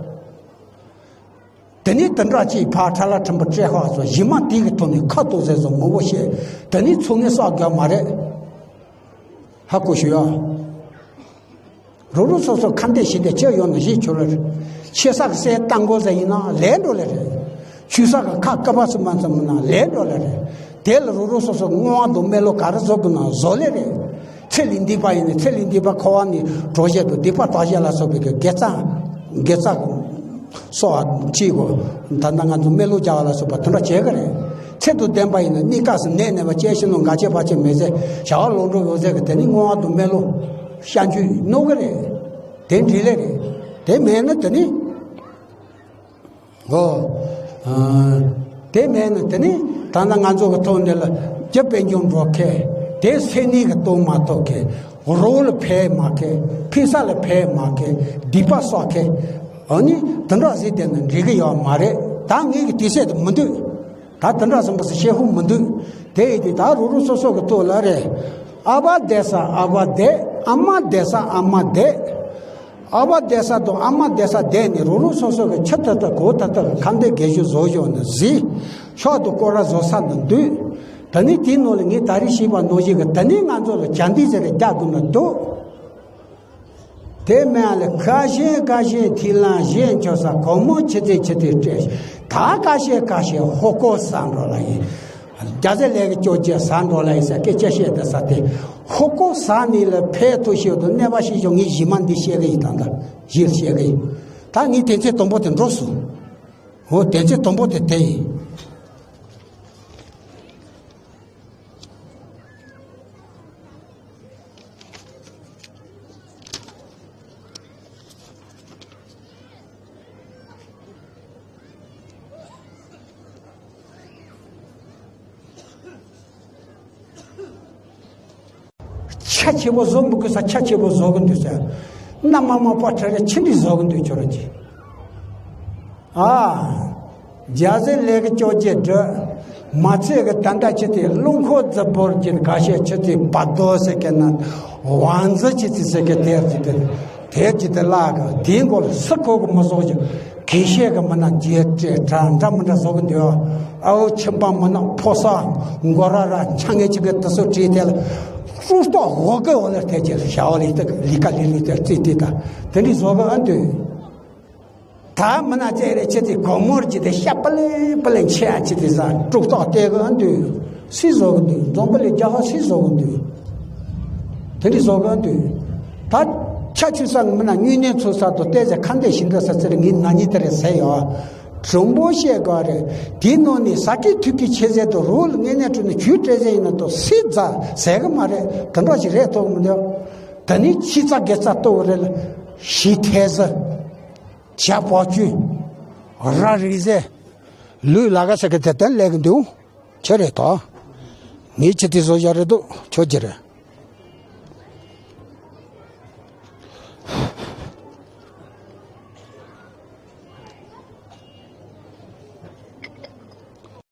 དེ་ནས་དེ་འདྲ་ཅིག་ཕར་ཁྲ་ལ་ཁྲིམས་པ་སྤྲད་ཁག་སོ་གཞི་མ་དེ་གི་ཐོག་ནས་ཁ་ཏོག་ཟེར་བཟོ་མང་པོ་བཤད། དེ་ནས་ཚོ་ངས་བསགས་དགོས་མ་རེད། ཧ་གོ་ཞུ་ཡ། རོགས་རོགས་སོ་སོ་ཁ་འདེད་ཞི་བདེ་ཆེ་ཡོང་ན་ཞེས་ཁྱོད་ལ་རེད། ཆེ་ས་གི་སའི་རྟ་མགོ་ཟ་ཡིན་ན་ལས་འགྲོ་ལེ་རེད། ཆུ་ས་གི་ཁ་ཀ་བ་སུ་མ་འཛོམས་ན་ལས་འགྲོ་ལེ་རེད། དེ་ལ་རོགས་རོགས་སོ་སོ་བསྔོ་བ་དང་སྨོན་ལམ་ག་རེ་བཟོ་དགོས་ན་བཟོ་ལེ་རེད། ཚེ་ལས་འདས་པ་ཡིན་ན་ཚེ་ལས་འདས་པ་འཁོར་བ་ནས་གྲོལ་བྱེད་དང་སྡིག་པ་དག་བྱེད་ལ་སོགས་པའི་དགེ་རྩ་དགེ་རྩ། སོགས་ཅིག་གོ། ད་ལྟ་ང་ཚོ་སྨོན་ལམ་རྒྱག་པ་ལ་སོགས་པ་དེ་འདྲ་བྱེད་ཀྱི་རེད། ཚེ་དང་ལྡན་པ་ཡིན་ན་གནས་སྐབས་སུ་ནད་ནད་པ་ཅན་ཤི་ནོ་འགའ་ཆེ་བ་ཆེ་མེད་ཚེ་བྱ་བ་ལོག་འགྲོ་ཡོད་ཚད་ཀྱི་དེ་ནི་བསྔོ་བ་དང་སྨོན་ལམ་བཤད་རྒྱུ་གནང་གི་རེད། དེ་འདྲི་ལེ་རེད། དེ་མེད་ན་དེ་ནི་གོ། དེ་མེད་ན་དེ་ནི་ད་ལྟ་ང་ཚོ་གི་ཐོག་འདི་ལ་རྒྱུ་དཔལ་འབྱོར་འགྲོ་མཁན་དེ་སེམས་ནད་ཀྱི་གཏོང་མ་ཐུབ་མཁན། རོགས་ལ་ཕན་མ་མཁན། ཕན་ས་ལ་ཕན་མ་མཁན། སྡིག་པ་བསགས་མཁན། ཨ་ནི་དེ་འདྲ་ཟིག་བསྡད་ན་འགྲིག་གི་ཡོད་མ་རེད། ད་ངེད་ཀྱི་དུས་ཚོད་དུ་མི་འདུག་ད་དེ་འདྲ་ཟིན་པ་ཟིག་བཤད་ཧུ་མི་འདུག་དེ་ཡིན་དུས་ད་རུ་རུ་སོ་སོ་གི་ཐོག་ལ་རེད། ཨ་ཕ་བསྡད་ས་ཨ་ཕ་བསྡད། ཨ་མ་བསྡད་ས་ཨ་མ་བསྡད། ཨ་ཕ་བསྡད་ས་དང་ཨ་མ་བསྡད་ས་བསྡད་ནས་རུ་རུ་སོ་སོ་གི་ཆུ་ཐག་ཐག་གོ་ཐག་ཐག་གི་ཁ་འདོན་དགེ་ཞུ་བཟོ་བཞག་ནས་གཟིགས། ཕྱོགས་དུ་སྐོར་ར་བཟོ་ས་ནས་འདུག་ད་ནི་དེའི་ནང་ལ་ངས་ད་རེས་ཤེས་པ་ནང་བཞིན་གི་ད་ནི་ང་ཚོ་ལ་བྱ་འདི་ཟེར་རེ་རྒྱག་དགོས་ན་འདུག་དེ་མིན་ལ་ཁ་ཤས་ཁ་ཤས་ཐིག་ལན་གཞན་ཁྱོད་ས་གོང་མོ་ཆེ་ཚེ་ཆེ་ཚེ་སྤྲད། ད་ཁ་ཤས་ཁ་ཤས་ཧོ་ཀོ་ཟ་འགྲོ་ལ་ཡིན། རྒྱ་ཟེར་ལས་ཀྱི་སྐྱོ་ཅེ་ཟ་འགྲོ་ལ་ཡིན་ཟེར་སྐད་ཆ་བཤད་དེ་ཟ་དེ། ཧོ་ཀོ་ཟ་ནི་ལ་ཕན་ཐོགས་ཤེས་དུ་གནས་པ་ཤེས་ཤོག་ངས་གཞི་མ་འདི་བཤད་གི་ཡིན། ད་ད་གཞིར་བཤད་གི་ཡིན། ད་ངས་དེ་ཚེ་དང་པོ་དེ་འགྲོ་སོང་། འོ་དེ་ཚེ་དང་པོ་དེ་དེ་ཡིན། ཆ་ཆེ་བོ་བཟོ་མི་དགོས་ས་ཆ་ཆེ་བོ་བཟོ་གི་འདུག་ས། མནའ་མ་མ་པ་ཁྲ་རེ་ཆི་འདྲི་བཟོ་གི་འདུག་ཁྱོད་རང་གིས། ཨ། རྒྱ་ཟེར་ལས་ཀྱི་ཅོ་ཅེ་འདྲི། མ་ཚད་ཀྱི་ད་ལྟ་ཆི་དེ་རླུང་འཁོར་རྫི་བོར་གྱི་ག་ཤེད་ཆི་དེ་བ་རྡོ་ཟེར་གི་ན། ཝང་ཛི་ཆི་དེ་ཟེར་གི་དེར་གྱི་དེ། དེར་གྱི་དེ་ལ་གི་དེའི་མགོ་ལ་སུ་གོ་གི་མི་བཟོ་གི། གལ་ཤེས་གི་མི་ན་རྒྱས་སྤྲས་འདྲ་འདྲ་མི་འདྲ་བཟོ་གི་འདུག་ཨའོ་ཁྱིམ་པ་མི་ན་ཕོ་ས་མགོ་ར་ར་ཆ་ངེ་ཆི་གི་དེ་སུ་བྲིས་དེ་ལ། སུ་སྟོག་འོ་གི་འོ་ལ་དེ་ཅི་ཞའོ་ལི་དེ་ལི་ཀ་ལི་ལི་དེ་རྩིས་དེ་ད་དེ་འདྲི་བཟོ་གི་ཨ་འདུག་ད་མི་ན་ཙེ་རེ་ཆེ་ཙེ་གོ་མོར་གྱི་དེ་ཤ་པ་ལེ་པ་ལེ་ཆེ་ཨ་ཅི་དེ་ཟ་དཀྲུག་ཏོག་སྟེ་གི་ཨ་འདུག་སི་བཟོ་གི་འདུག་འཛོམས་པ་ལེ་རྒྱ་ཧ་སི་བཟོ་གི་འདུག་དེ་འདྲི་བཟོ་གི་ཨ་འདུག་ད་ཆ་ཆུ་ས་མི་ན་དངོས་གནས་ཚོ་ས་དོ་ལྟས་ཟེར་ཁ་འདེད་ཤིང་འདྲ་ས་ཚེ་རེ་ངའི་ན་ནི་དེ་རེ་ཟེར་ཡོད། དྲང་པོ་བཤད་དགོས་རེད། དེའི་ནང་ནས་ས་སྐྱའི་ཐུགས་ཀྱི་ཆེ་ཟེར་དུ་རོགས་ལ་ངེས་གནས་སྤྲོད་ནས་ཇུས་སྤྲད་ཟེར་ཡིན་ན་དུ་སྲིད་རྩ་ཟེར་གི་མ་རེད། དེ་འདྲ་ཞིག་རེད་ཐོག་མི་འདུག་ད་ནི་ཕྱི་རྩ་སྒེར་རྩ་གཏོར་བ་རེད་ལ། ཞི་ཐེ་ཟི། བྱ་བ་བཅུ། ར་རིག་ཟེར། ལུས་ལ་ག་ཟེར་གི་དེ་དོན་ལས་གི་འདུག་ཁྱོད་རེད་དོ། ངའི་ཁྱི་དེ་བཟོ་བཞག་རེད་འདུག་ཁྱོད་ཀྱི་རེད།